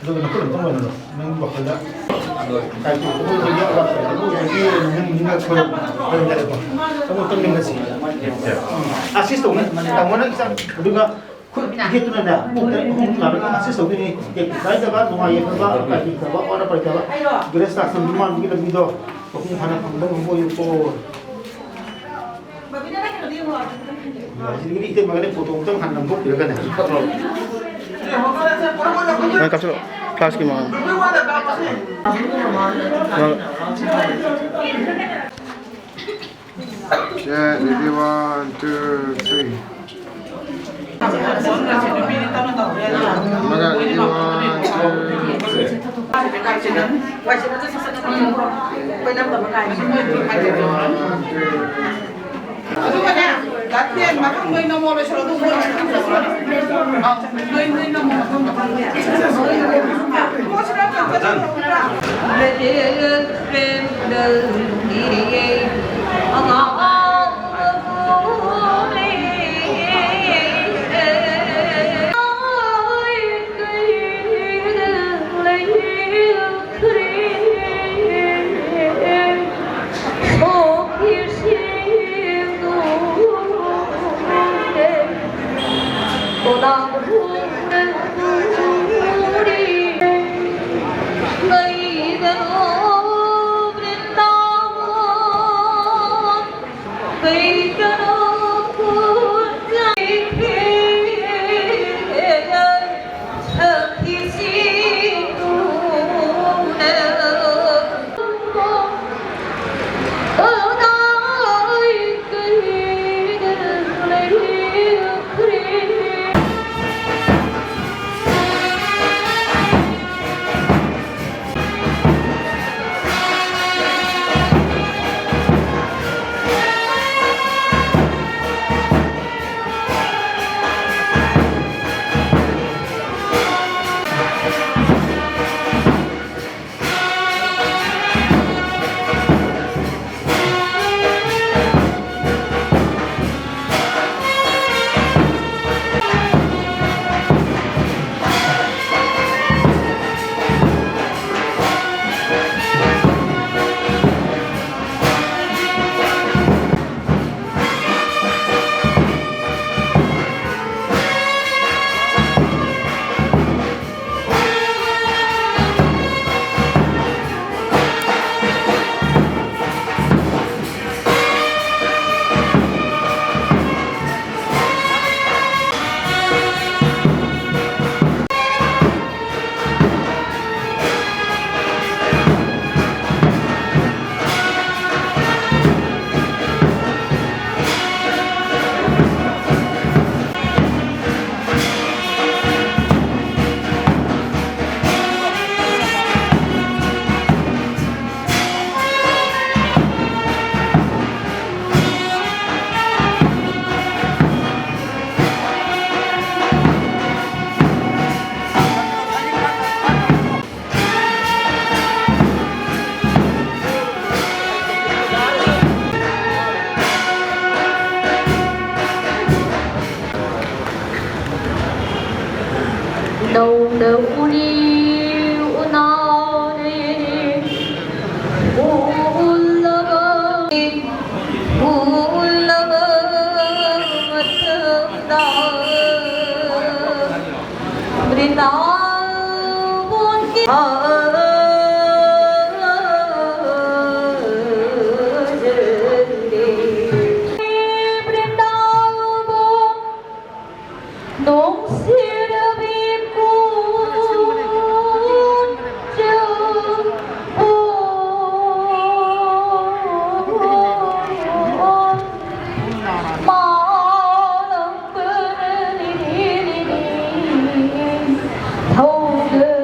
ꯑꯗꯨꯒ ꯅꯈꯨꯠ ꯑꯝꯇꯪ ꯑꯣꯏꯅꯔꯣ꯫ ꯅꯪꯒꯤ ꯋꯥꯈꯜꯗ ꯀꯥꯏꯀꯨ ꯑꯩꯈꯣꯏ ꯌꯦꯛꯑꯒ ꯑꯩꯈꯣꯏ ꯅꯤꯡ-, ꯅꯤꯡ-, ꯈꯣꯏꯔꯝ-, ꯈꯣꯏꯔꯝꯖꯔꯦꯀꯣ꯫ ꯑꯃꯨꯛꯇꯪ ꯅꯤꯡꯉꯁꯤ꯫ ꯎꯝ꯫ ꯑꯥꯁꯤꯁ ꯇꯧꯅꯤ꯫ ꯇꯥꯃꯣꯅ ꯏꯆꯥ-, ꯑꯗꯨꯒ ꯈꯨꯠ ꯌꯦꯠꯇꯨꯅꯅꯦ, ꯄꯨꯛꯇ ꯑꯍꯨꯝ ꯅꯥꯔꯒ ꯑꯥꯁꯤꯁ ꯇꯧꯗꯣꯏꯅꯤ꯫ ꯀꯥꯏꯗꯕ, ꯅꯨꯡꯉꯥꯏ ꯌꯥꯏꯐꯕ, ꯀꯥꯏꯕꯤꯗꯕ, ꯋꯥꯅ ꯄꯥꯏꯗꯕ, ꯒ꯭ꯔꯦꯁ ꯂꯥꯛꯁꯟ ꯃꯥꯟꯕꯒꯤ ꯂꯝꯕꯤꯗꯣ ꯃꯄꯨꯡ ꯐꯥꯅ ꯐꯪꯅꯕ ꯑꯣꯏꯌꯨꯀꯣ꯫ ꯁꯤꯗꯒꯤꯗꯤ ꯏꯇꯩꯃꯒꯅꯦ ꯐꯣꯇꯣ ꯑꯃꯇꯪ ꯍꯥꯟꯅ ꯅꯝꯊꯣꯛꯄꯤꯔꯒꯅꯦ꯫ ꯅꯪ ꯀꯥꯞꯁꯤꯜꯂꯣ꯫ ꯐ꯭ꯂꯥꯁꯀꯤ ꯃꯃꯥꯡ꯫ Okay, ready, one, two, three. ꯃꯉꯥ, ready, one, two, three. ꯑꯗꯨꯒꯅꯦ, ꯂꯥꯇꯦꯟ ꯃꯊꯪ ꯅꯣꯏ ꯅꯝꯃꯣ ꯂꯣꯏꯁꯜꯂꯣ, ꯑꯗꯨ ꯃꯣꯏ ꯑꯥꯎ, ꯅꯣꯏ, ꯅꯣꯏ ꯅꯝꯃꯣ ꯃꯊꯪ ꯃꯊꯪ꯫ ꯇꯧꯗꯧꯔꯤ ꯎꯅꯥꯎꯔꯤ ꯎꯜꯂꯒ ꯎꯜꯂꯒ ꯃꯇꯝꯗ ꯕ꯭ꯔꯤꯟꯗꯥꯕꯣꯟꯒꯤ ꯕ꯭ꯔꯤꯟꯗꯥꯕꯣꯟ ꯅꯨꯡꯁꯤꯔꯕꯤ ꯀꯣꯟꯖꯕꯣꯟ ꯃꯥꯂꯪ ꯀꯔꯤꯅꯤ ꯊꯧꯒꯜ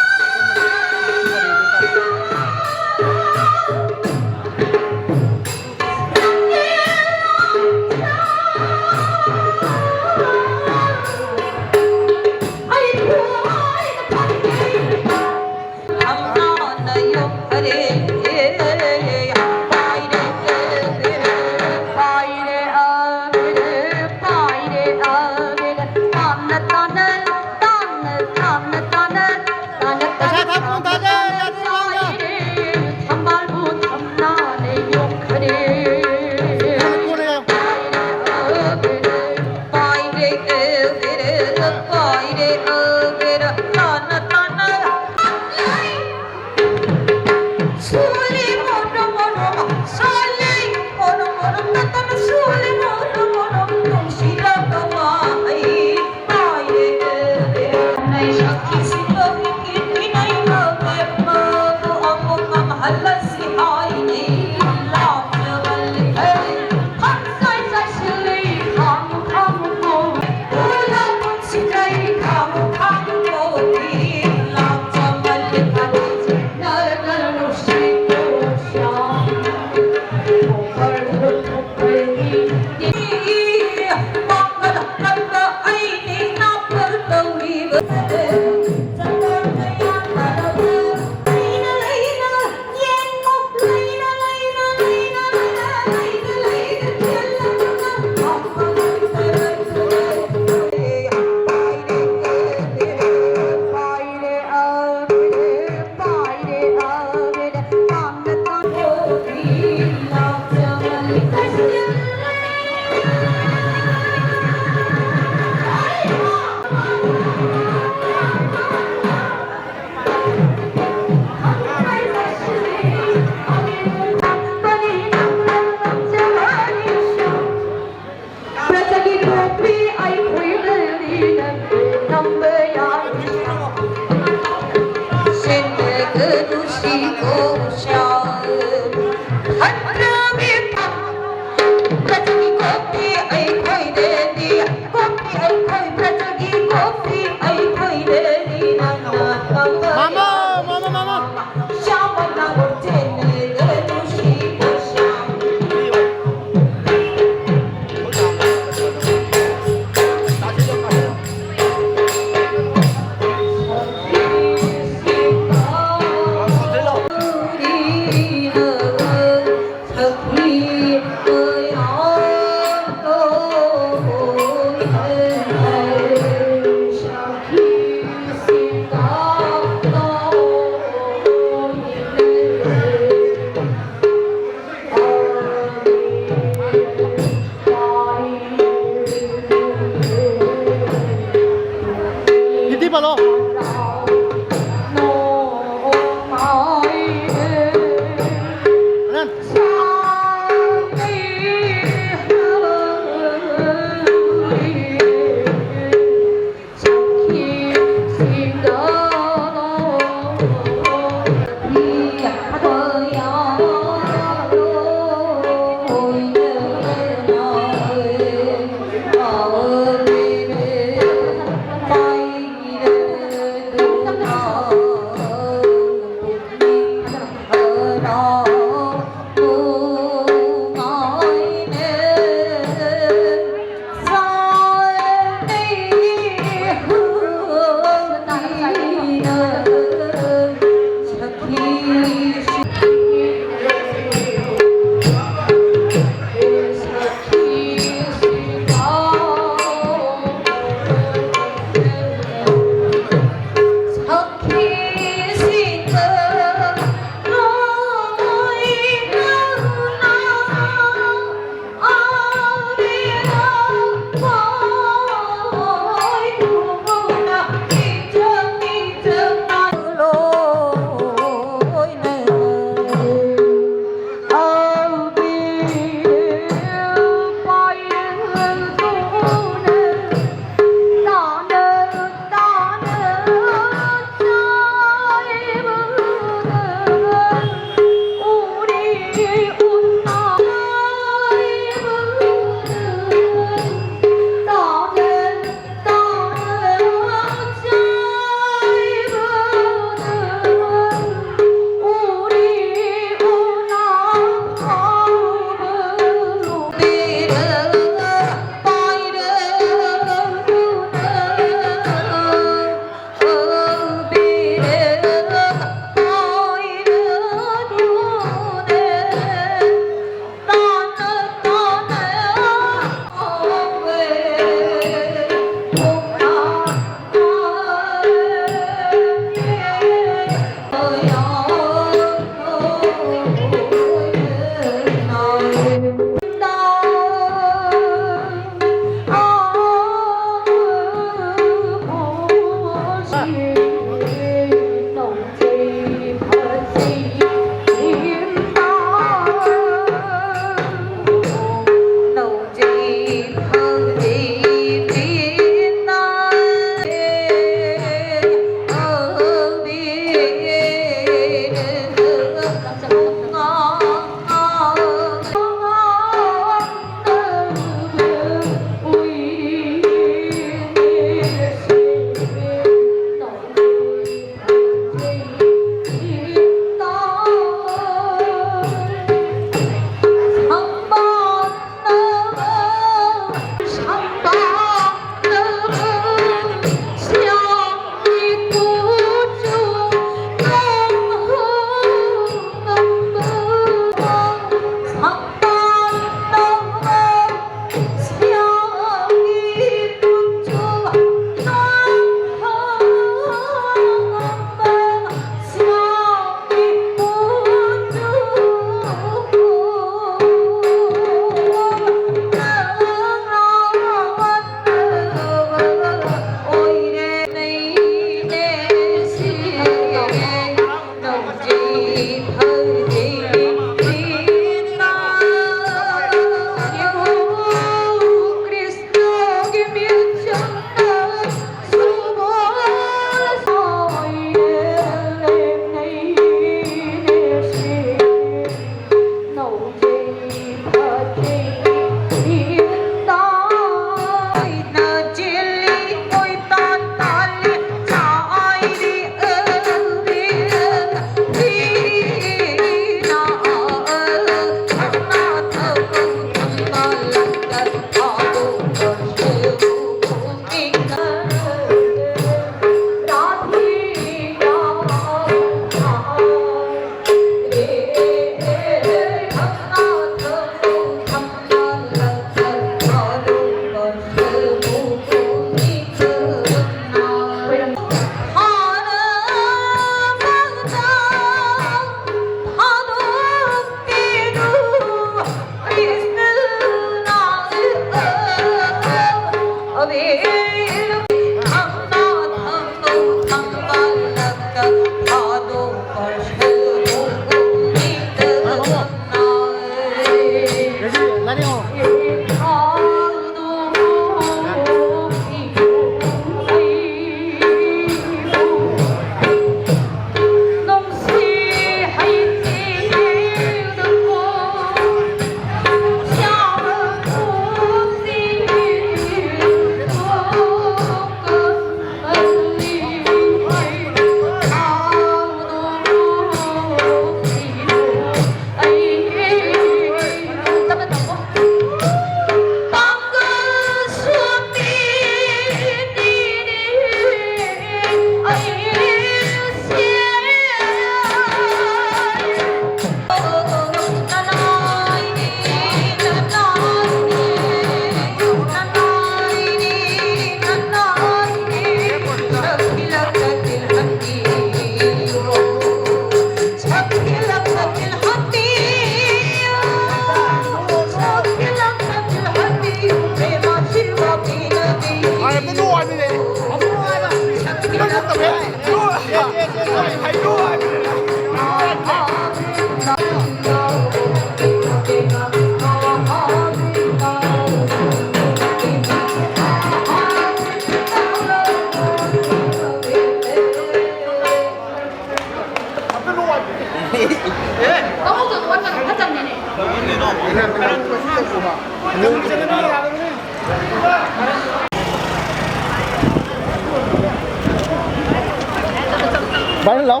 ꯚꯥꯏ, ꯂꯥꯎ꯫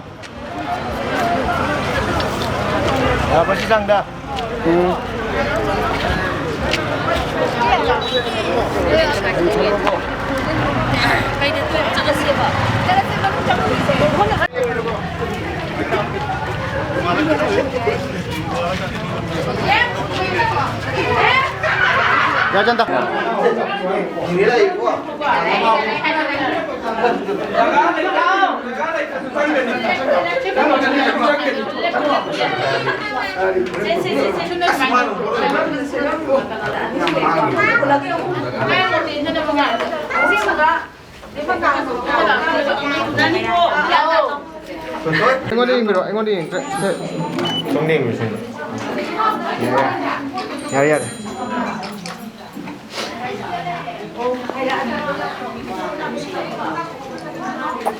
ꯌꯥꯕꯁꯤ ꯆꯥꯡꯗ꯫ ꯎꯝ꯫ ꯌꯥ ꯆꯟꯗ꯫ ꯑꯩꯉꯣꯟꯗ ꯌꯦꯡꯕꯤꯔꯣ, ꯑꯩꯉꯣꯟꯗ ꯌꯦꯡꯕꯤꯔꯣ꯫ ꯁꯣꯝꯗ ꯌꯦꯡꯕꯤꯔꯣ, ꯁꯣꯝꯗ꯫ ꯌꯥꯔꯦ, ꯌꯥꯔꯦ꯫ ꯌꯥꯔꯦ, ꯌꯥꯔꯦ꯫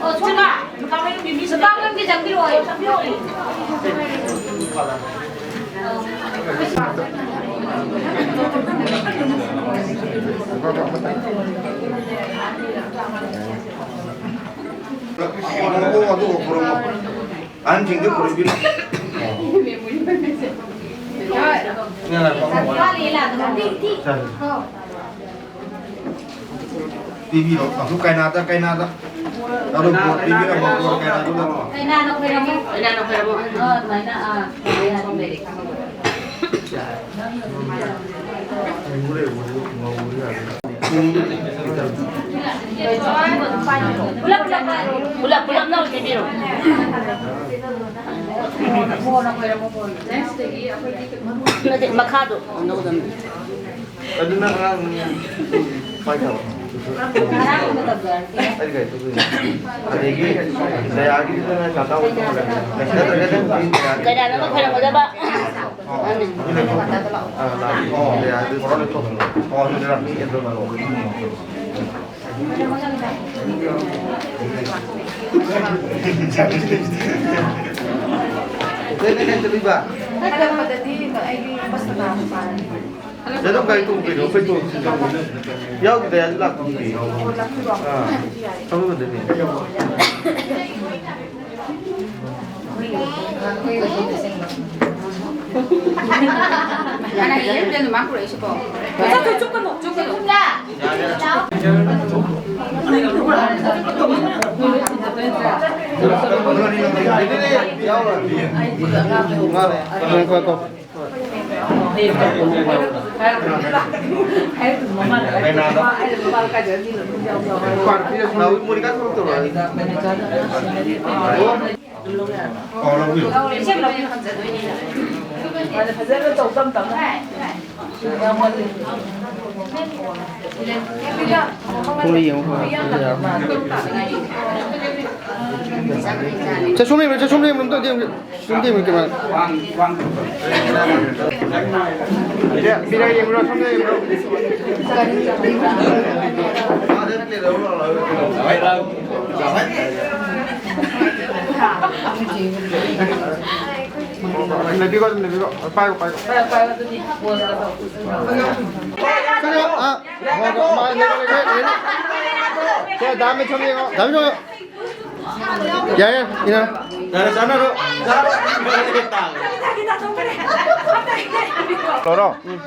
ꯑꯣ, ꯁꯣꯝꯗ ꯅꯨꯄꯥ ꯃꯌꯨꯝꯒꯤ ꯃꯤ, ꯅꯨꯄꯥ ꯃꯌꯨꯝꯒꯤ ꯆꯪꯕꯤꯔꯛꯑꯣ, ꯆꯪꯕꯤꯔꯛꯑꯣ꯫ ꯑꯍꯟꯁꯤꯡꯗꯤ ꯈꯨꯔꯨꯝꯕꯤꯔꯣ꯫ ꯄꯤꯕꯤꯔꯣ꯫ ꯑꯗꯨ ꯀꯩꯅꯥꯗ, ꯀꯩꯅꯥꯗ꯫ ꯑꯗꯨ ꯕꯣꯔ ꯄꯤꯕꯤꯔꯝꯃꯣ, ꯕꯣꯔ ꯀꯩꯅꯥꯗꯨꯗ꯫ ꯀꯩꯅꯥꯅ ꯈꯣꯏꯔꯝꯃꯣ꯫ ꯀꯩꯅꯥꯅ ꯈꯣꯏꯔꯝꯃꯣ꯫ ꯑꯥ, ꯑꯗꯨꯃꯥꯏꯅ, ꯑꯥ꯫ ꯄꯨꯂꯞ, ꯄꯨꯂꯞ, ꯄꯨꯂꯞ, ꯄꯨꯂꯞꯅ ꯑꯣꯏꯅ ꯄꯤꯕꯤꯔꯣ꯫ ꯅꯠꯇꯦ, ꯃꯈꯥꯗꯣ꯫ ꯑꯗꯨꯅ ꯑꯉꯥꯡ ꯄꯥꯏꯈ꯭ꯔꯕ? ꯑꯩ ꯀꯩ ꯇꯧꯗꯣꯏꯅꯣ? ꯑꯗꯒꯤ ꯗꯌꯥꯒꯤꯗꯨꯅ ꯀꯥꯀꯥ ꯑꯣꯏꯅ ꯇꯧꯔꯒꯦ꯫ ꯅꯠꯇ꯭ꯔꯒꯅ ꯗꯌꯥꯒꯤ ꯀꯩꯅꯥꯅ ꯑꯃ ꯈꯣꯏꯔꯝꯒꯗꯕ꯫ ꯑꯥ, ꯂꯥꯛꯑꯦ꯫ ꯑꯣ, ꯗꯌꯥꯒꯤ ꯄꯨꯔꯥ ꯂꯣꯏꯊꯣꯛꯈ꯭ꯔꯦ꯫ ꯑꯣ, ꯑꯗꯨꯗꯤ ꯔꯥꯅꯤ ꯑꯗꯨꯝ ꯂꯥꯛꯑꯣ꯫ ꯎꯝ꯫ ꯅꯪ ꯀꯥꯏ ꯆꯠꯂꯤꯕ? ꯍꯜꯂꯛꯄꯗꯗꯤ ꯑꯩꯒꯤ ꯕꯁꯇ ꯂꯥꯛꯄ꯫ ꯑꯗꯨꯝ ꯒꯥꯔꯤ ꯇꯣꯡ ꯀꯩꯅꯣ? ꯑꯩꯈꯣꯏ ꯇꯣꯡ ꯌꯥꯎꯗꯦ, ꯍꯧꯖꯤꯛ ꯂꯥꯛꯇꯣꯏꯅꯦ꯫ ꯑꯥ, ꯊꯝꯃꯒꯗꯣꯏꯅꯦ꯫ ꯀꯅꯥꯒꯤ ꯌꯦꯔꯨꯝꯗꯅꯣ ꯃꯥ ꯄꯨꯔꯛꯏꯁꯤꯕꯣ? ꯆꯠꯂꯣ, ꯆꯨꯞꯀꯅꯨ, ꯆꯨꯞꯀꯅꯨ꯫ ꯉꯥꯏꯈꯣ, ꯉꯥꯏꯈꯣ꯫ ꯆꯠꯁꯣꯝ ꯂꯩꯕ꯭ꯔꯥ? ꯆꯠꯁꯣꯝ ꯂꯩꯕ꯭ꯔꯥ? ꯑꯝꯇ ꯌꯦꯡꯒꯦ꯫ ꯁꯣꯝꯗ ꯌꯦꯡꯉꯨ, ꯀꯦꯃꯦꯔꯥ꯫ ꯁꯤꯗ ꯃꯤꯔ ꯌꯦꯡꯕ꯭ꯔꯣ? ꯁꯣꯝꯗ ꯌꯦꯡꯕ꯭ꯔꯣ? ꯂꯩꯕꯤꯔꯣ, ꯑꯗꯨꯝ ꯂꯩꯕꯤꯔꯣ꯫ ꯄꯥꯏꯌꯣ, ꯄꯥꯏꯌꯣ꯫ ꯀꯩꯅꯣ, ꯑ, ꯁꯦ, ꯗꯥꯝ ꯃꯤꯠ ꯁꯣꯝꯗ ꯌꯦꯡꯉꯣ꯫ ꯗꯥꯝ ꯃꯤꯠ ꯁꯣꯝꯗ ꯌꯦꯡꯉꯣ꯫ ꯌꯥꯔꯦ, ꯌꯥꯔꯦ, ꯏꯟꯅꯔꯣ꯫ ꯌꯥꯔꯦ, ꯆꯥꯟꯅꯔꯣ꯫ ꯇꯧꯔꯣ꯫ ꯎꯝ꯫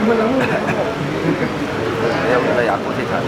Em lại ác của thị xã.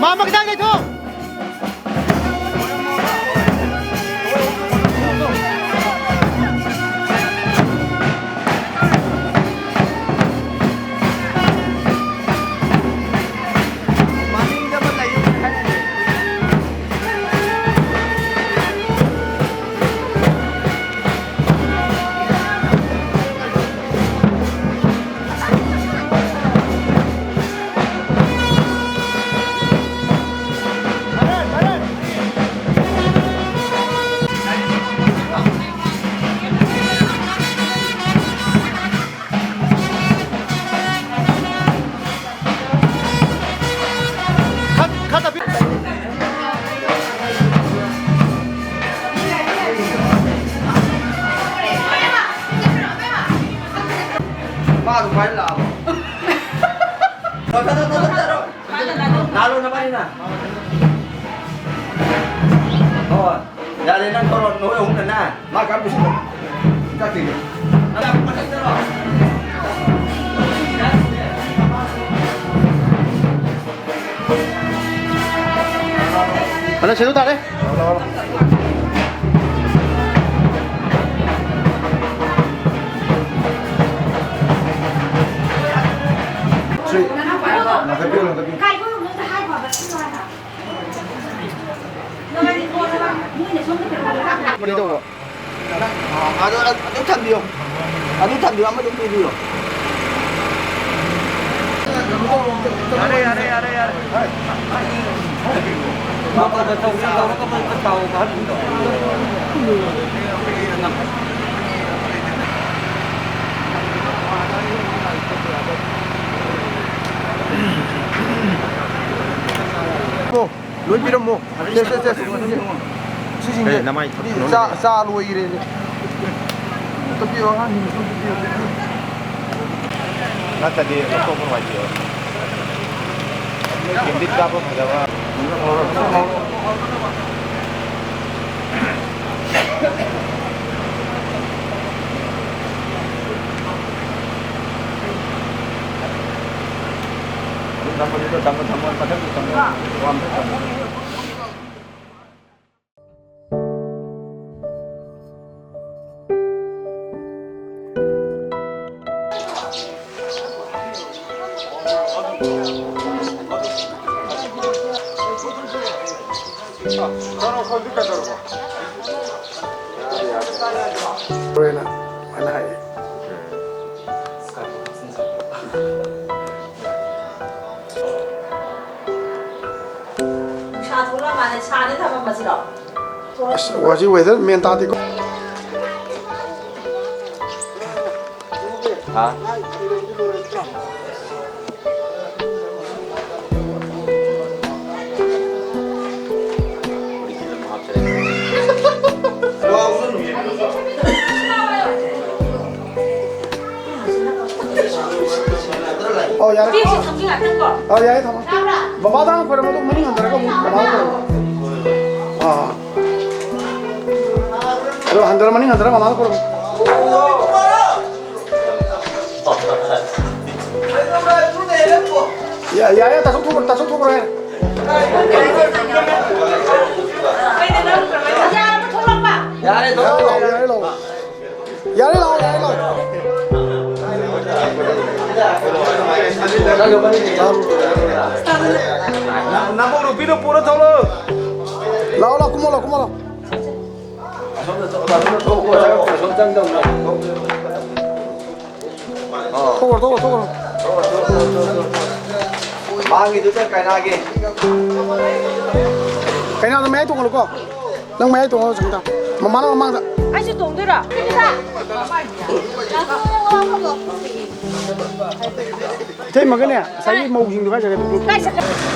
ꯃꯥꯃ ꯈꯤꯇꯪ ꯂꯩꯊꯣꯛ꯫ ꯃꯥ ꯑꯗꯨꯝ ꯄꯥꯏꯔ ꯂꯥꯛꯑꯕꯣ? ꯂꯥꯛꯑꯣ, ꯅꯕꯥꯅꯤꯅ꯫ ꯍꯣꯏ꯫ ꯌꯥꯔꯦ, ꯅꯪ ꯊꯣꯛꯂꯛꯑꯣ, ꯅꯣꯏ ꯑꯍꯨꯝꯅꯅꯦ꯫ ꯃꯥ ꯀꯔꯝ ꯄꯨꯁꯤꯜꯂꯣ? ꯆꯠꯈꯤꯒꯦ꯫ ꯍꯟꯗꯛ ꯁꯦꯠꯂꯨ ꯇꯥꯔꯦ꯫ ꯁꯤ, ꯂꯪꯈꯠꯄꯤꯌꯨ, ꯂꯪꯈꯠꯄꯤꯌꯨ꯫ ꯀꯥꯏꯕ ꯉꯝꯗ ꯍꯥꯏꯈꯣ, ꯍꯥꯏꯕ ꯁꯤ ꯂꯣꯏꯔꯒ꯫ ꯀꯩꯗꯧꯕ? ꯑꯗꯨ, ꯑꯗꯨ ꯊꯝꯕꯤꯌꯣ꯫ ꯑꯗꯨ ꯊꯝꯕꯤꯌꯣ, ꯑꯃꯗꯨ ꯄꯤꯕꯤꯌꯣ꯫ ꯌꯥꯔꯦ, ꯌꯥꯔꯦ, ꯌꯥꯔꯦ, ꯌꯥꯔꯦ꯫ ꯃꯇꯧꯗ ꯇꯧꯁꯤ, ꯇꯧꯔꯒ ꯃꯩ ꯈꯔ ꯊꯥꯎ ꯀꯥꯍꯟꯕꯤꯔꯣ꯫ ꯂꯣꯏ ꯄꯤꯔꯝꯃꯣ꯫ ꯁꯦ, ꯁꯦ, ꯁꯦ, ꯁꯤꯁꯤꯡꯁꯦ꯫ ꯑꯦ, ꯅꯃꯥꯏ ꯊꯛꯀꯅꯨꯅꯦ꯫ ꯆꯥ, ꯆꯥ ꯂꯣꯏꯈ꯭ꯔꯦꯅꯦ꯫ ꯑꯝꯇ ꯄꯤꯌꯣ, ꯑꯉꯥꯡꯁꯤꯡꯗꯁꯨ ꯑꯝꯇ ꯄꯤꯌꯣ꯫ ꯅꯠꯇ꯭ꯔꯗꯤ ꯂꯧꯊꯣꯛꯄ ꯅꯨꯡꯉꯥꯏꯇꯦꯕ꯫ ꯀꯦꯟꯗꯤꯠ ꯀꯥꯞꯄ ꯐꯖꯕ꯫ ꯑꯗꯨꯝ ꯊꯝꯃꯣ, ꯑꯗꯨꯝ ꯊꯝꯃꯣ, ꯊꯝꯃꯣ, ꯃꯊꯛꯇ ꯊꯝꯃꯣ, ꯋꯥ ꯃꯊꯛ ꯊꯝꯃꯣ꯫ ꯂꯣꯏꯅ ꯍꯥꯏꯅ ꯍꯥꯏꯌꯦ꯫ ꯅꯨꯡꯁꯥ ꯊꯣꯛꯂꯛꯑ ꯃꯥꯜꯂꯦ꯫ ꯁꯥꯅꯤ ꯊꯝꯃꯝꯃꯁꯤꯔꯣ? ꯑꯁ, ꯍꯧꯖꯤꯛ weather ꯃꯦꯟ ꯇꯥꯗꯦꯀꯣ꯫ ꯍꯥ? ꯑꯣ, ꯌꯥꯔꯦ꯫ ꯄꯤꯛꯁꯤ ꯊꯝꯒꯦ ꯉꯥꯛꯇꯪ ꯀꯣ꯫ ꯑꯣ, ꯌꯥꯔꯦ, ꯊꯝꯃꯣ꯫ ꯇꯥꯕ꯭ꯔꯥ? ꯕꯕꯥꯗ ꯍꯥꯟꯅ ꯈꯣꯏꯔꯝꯃꯣ, ꯑꯗꯨꯒ ꯃꯅꯤꯡ ꯍꯟꯊꯔꯒ ꯑꯃꯨꯛ ꯕꯕꯥꯗ ꯈꯣꯏꯔꯝꯃꯣ꯫ ꯑꯥ꯫ ꯑꯗꯣ ꯍꯟꯊꯔ, ꯃꯅꯤꯡ ꯍꯟꯊꯔ ꯃꯃꯥꯗ ꯈꯣꯏꯔꯝꯃꯣ꯫ ꯌꯥ-, ꯌꯥꯔꯦ, ꯇꯥꯊꯣꯛ ꯊꯣꯛꯈ꯭ꯔꯣ, ꯇꯥꯊꯣꯛ ꯊꯣꯛꯈ꯭ꯔꯣ, ꯌꯥꯔꯦ꯫ ꯌꯥꯔꯦ, ꯊꯣꯛꯂꯛꯑꯣ, ꯌꯥꯔꯦ, ꯂꯥꯛꯑꯣ꯫ ꯌꯥꯔꯦ, ꯂꯥꯛꯑꯣ, ꯌꯥꯔꯦ, ꯂꯥꯛꯑꯣ꯫ ꯅꯕꯨꯡ ꯅꯨꯄꯤꯗꯣ ꯄꯨꯔ ꯊꯣꯛꯂꯛꯑꯣ꯫ ꯂꯥꯛꯑꯣ, ꯂꯥꯛꯑꯣ, ꯀꯨꯝꯃꯣ, ꯂꯥꯛꯑꯣ, ꯀꯨꯝꯃꯣ, ꯂꯥꯛꯑꯣ꯫ ꯊꯣꯛꯈ꯭ꯔꯣ, ꯊꯣꯛꯈ꯭ꯔꯣ, ꯊꯣꯛꯈ꯭ꯔꯣ꯫ ꯀꯩꯅꯥꯗꯣ ꯃꯌꯥꯏ ꯇꯣꯡꯍꯜꯂꯨꯀꯣ꯫ ꯅꯪ ꯃꯌꯥꯏ ꯇꯣꯡꯉꯣ, ꯁꯨꯅꯤꯇꯥ꯫ ꯃꯃꯥꯅ ꯃꯃꯥꯡꯗ꯫ ꯑꯩꯁꯨ ꯇꯣꯡꯗꯣꯏꯔꯣ? ꯏꯇꯩꯃꯒꯅꯦ, ꯉꯁꯥꯏꯒꯤ ꯃꯧꯁꯤꯡꯗꯣ ꯀꯥꯏ ꯆꯠꯈ꯭ꯔꯦ? ꯀꯥꯏ ꯆꯠꯈ꯭ꯔꯦ?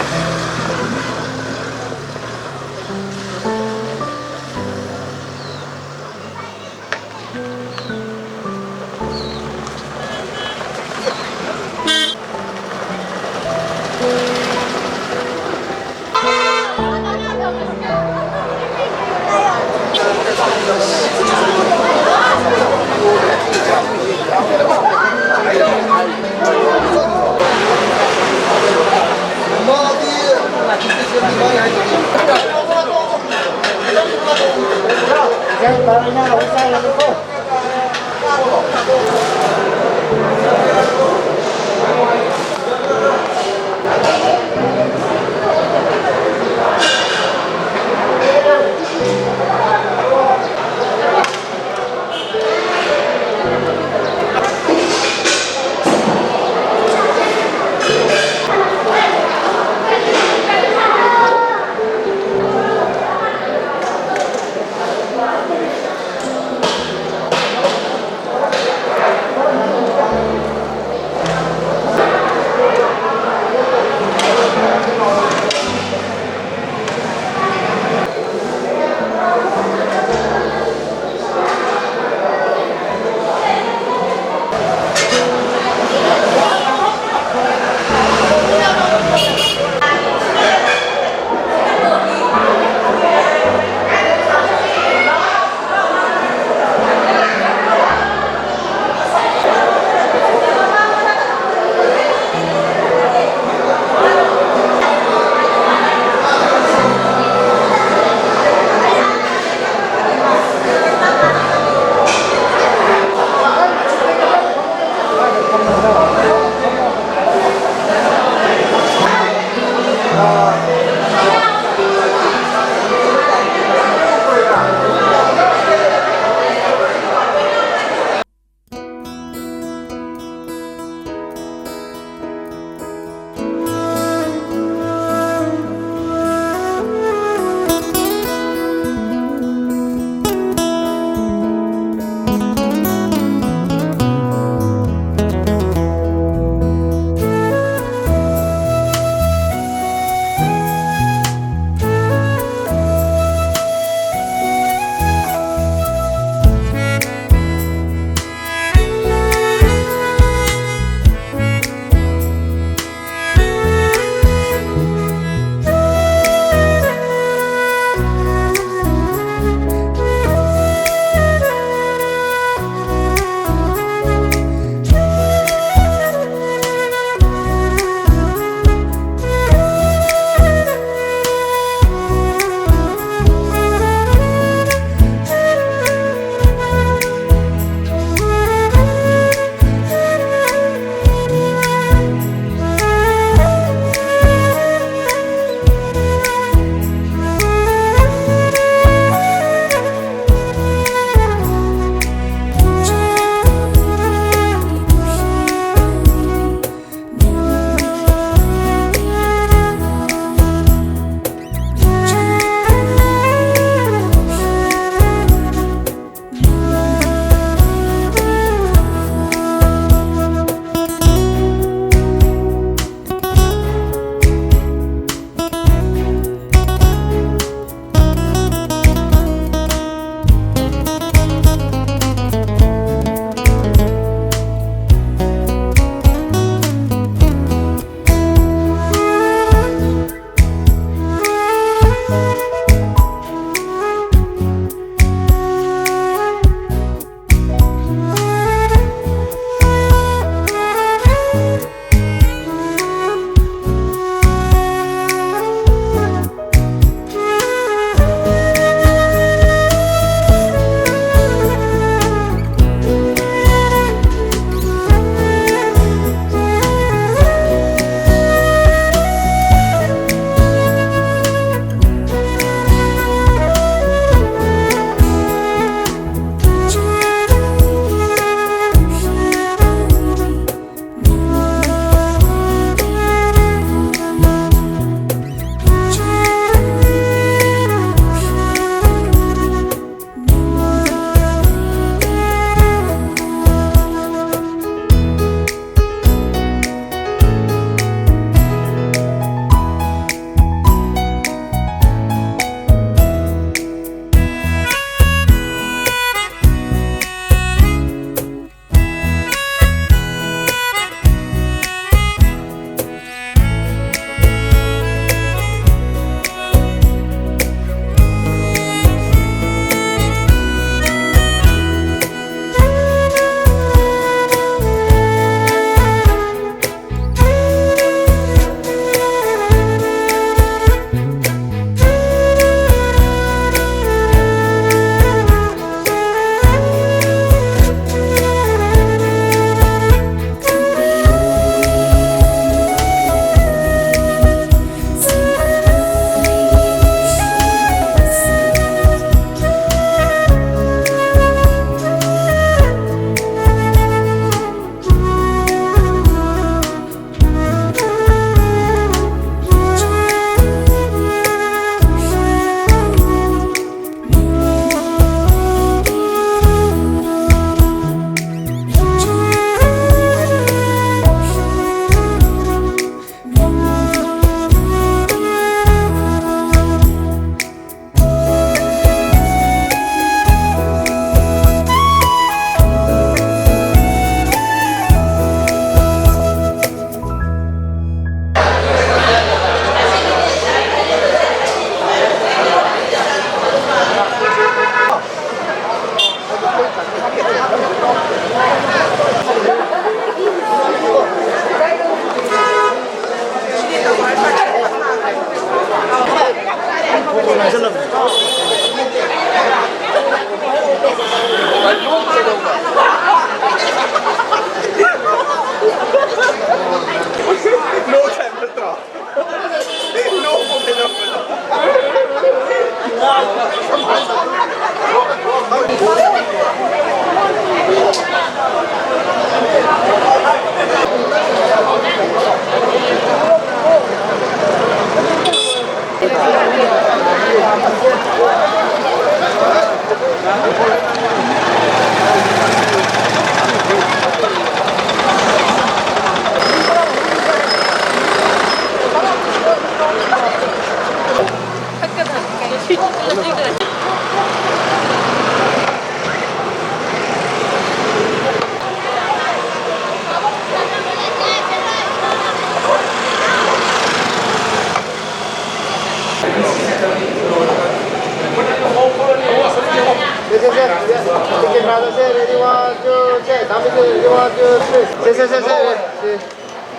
ꯁꯦ, ꯁꯦ, ꯁꯦ, ꯁꯦ, ꯀꯦꯃꯦꯔꯥꯗ ꯁꯦ, ready, one, two, ꯁꯦ, ꯗꯥ Biju, ready, one, two, three. ꯁꯦ, ꯁꯦ, ꯁꯦ, ꯁꯦ, ꯁꯦ꯫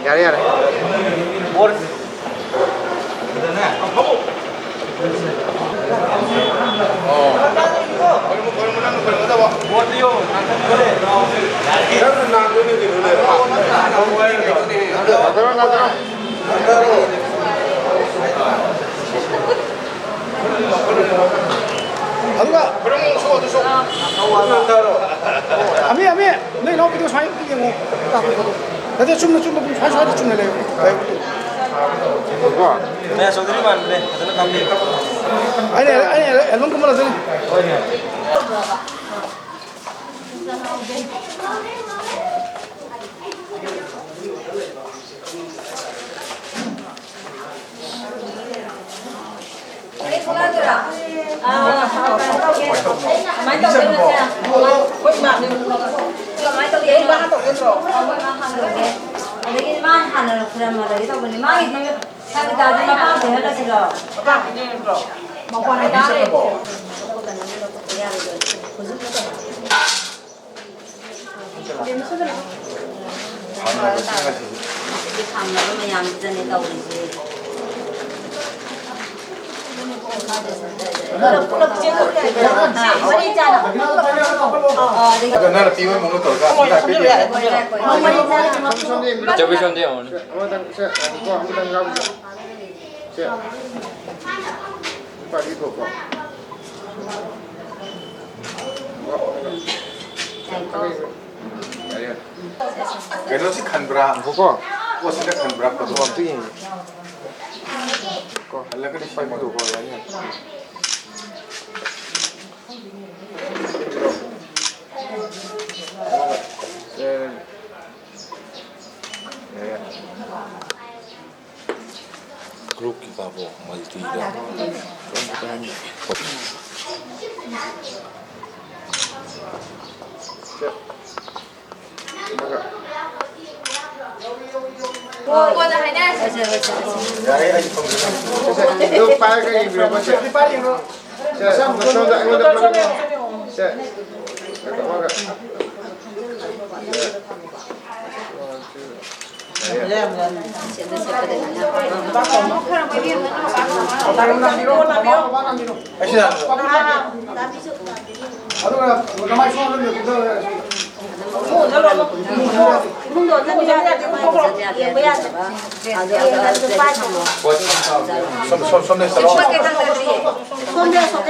ꯌꯥꯔꯦ, ꯌꯥꯔꯦ꯫ ꯅꯥꯟꯊꯔꯣ, ꯅꯥꯟꯊꯔꯣ꯫ ꯑꯗꯨꯒ ꯑꯃꯤ, ꯑꯃꯤ, ꯅꯣꯏ ꯏꯅꯥꯎꯄꯤꯗꯣ ꯁꯨꯃꯥꯏꯅ ꯌꯦꯡꯉꯣ꯫ ꯅꯠꯇꯦ, ꯆꯨꯝꯅ, ꯆꯨꯝꯅ, ꯁꯨꯃꯥꯏ, ꯁꯨꯃꯥꯏꯅ ꯆꯨꯝꯅ ꯂꯩꯌꯨ꯫ ꯃꯌꯥ ꯆꯧꯗꯔꯤ ꯃꯥꯟꯕꯅꯦ, ꯐꯖꯅ ꯀꯥꯞꯄꯤꯌꯨ꯫ ꯑꯩꯅ, ꯑꯩꯅ ꯑꯦꯜꯕꯝ ꯀꯨꯝꯕ ꯂꯧꯗꯣꯏꯅꯤ꯫ ꯍꯣꯏꯅꯦ꯫ ꯑꯗꯒꯤ ꯃꯥꯅ ꯍꯥꯟꯅ ꯈꯨꯔꯝꯃꯗꯒꯤ ꯇꯧꯕꯅꯤ꯫ ꯃꯥꯒꯤ ꯁꯪꯒꯤꯇꯥꯗꯤ ꯃꯄꯥꯝ ꯆꯦꯟꯍꯜꯂꯁꯤꯔꯣ? ꯃꯄꯥꯝ ꯆꯦꯟꯍꯜꯂꯁꯤꯔꯣ? ꯃꯄꯥꯝ ꯆꯦꯟꯍꯜꯂꯁꯤꯔꯣ? ꯁꯥꯡꯅꯕ ꯃꯌꯥꯝꯁꯤꯗꯅꯦ ꯇꯧꯔꯤꯁꯦ꯫ ꯑꯗꯣ ꯅꯪꯅ ꯄꯤꯕ ꯃꯑꯣꯡꯗ ꯇꯧꯔꯒ ꯁꯤꯗ ꯍꯥꯏꯐꯦꯠ ꯌꯦꯡꯉꯣ꯫ ꯏꯆꯧꯕꯤ ꯁꯣꯝꯗ ꯌꯦꯡꯉꯣꯅꯦ꯫ ꯑꯃꯇꯪ, ꯁꯦ, ꯉꯥꯏꯈꯣꯀꯣ, ꯑꯃꯇꯪ ꯌꯥꯎꯈꯤꯒꯦ꯫ ꯁꯦ, ꯅꯨꯄꯥꯒꯤ ꯊꯣꯛꯄ꯫ ꯀꯩꯅꯣꯁꯤ ꯈꯟꯕ꯭ꯔꯥ? ꯉꯥꯏꯈꯣꯀꯣ꯫ ꯄꯣꯠꯁꯤꯅ ꯈꯟꯕ꯭ꯔꯥ? ꯄꯣꯠꯇꯣ ꯑꯝꯇ ꯌꯦꯡꯒꯦ꯫ ꯀꯣ, ꯍꯜꯂꯒꯗꯤ ꯁꯦꯝꯃꯣ꯫ ꯄꯥꯏꯕꯤꯔꯣꯀꯣ, ꯌꯥꯅꯤ, ꯌꯥꯅꯤ꯫ ꯁꯦꯝꯕꯤꯔꯣ꯫ ꯁꯦ꯫ ꯌꯥꯔꯦ, ꯌꯥꯔꯦ꯫ ꯒ꯭ꯔꯨꯞꯀꯤ ꯀꯥꯕꯣ, ꯃꯜꯇꯤꯗ꯫ ꯀꯣꯟꯅ ꯍꯥꯏꯅꯔꯁꯦ꯫ ꯌꯥꯔꯦ, ꯑꯩ ꯊꯝꯒꯦ꯫ ꯁꯦ, ꯁꯦ, ꯑꯗꯨ ꯄꯥꯏꯔꯒ ꯌꯦꯡꯕꯤꯔꯣ, ꯁꯦ꯫ ꯁꯦ, ꯁꯣꯝꯗ ꯑꯩꯉꯣꯟꯗ ꯄꯥꯏꯔꯣ꯫ ꯁꯦ, ꯀꯩꯅꯣꯒ꯫ ꯁꯣꯝ, ꯁꯣꯝ, ꯁꯣꯝꯗ ꯆꯠꯂꯣ꯫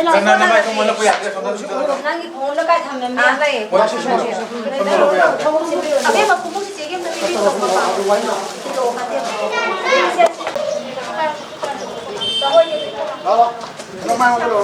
ꯅꯪ, ꯅꯪ ꯅꯃꯥꯏ ꯈꯨꯝꯃꯨ, ꯅꯈꯨꯠ ꯌꯥꯗ꯭ꯔꯦ, ꯁꯣꯝꯗ ꯆꯠꯂꯣ꯫ ꯅꯪꯒꯤ ꯈꯣꯡꯎꯞꯗꯣ ꯀꯥꯏ ꯊꯝꯃꯝꯃꯤ? ꯑꯥ, ꯂꯩ꯫ ꯍꯣꯏ, ꯁꯤ, ꯁꯤ, ꯁꯤ, ꯁꯤ, ꯁꯣꯝꯗ ꯂꯧꯕ ꯌꯥꯗ꯭ꯔꯦ꯫ ꯑꯕꯦꯝꯃ, ꯈꯣꯡꯎꯞ ꯆꯤꯆꯦꯒꯤ ꯑꯝꯇ ꯄꯤꯕꯤꯌꯣ꯫ ꯂꯥꯛꯑꯣ, ꯅꯃꯥꯏ ꯑꯣꯟꯁꯤꯜꯂꯣ꯫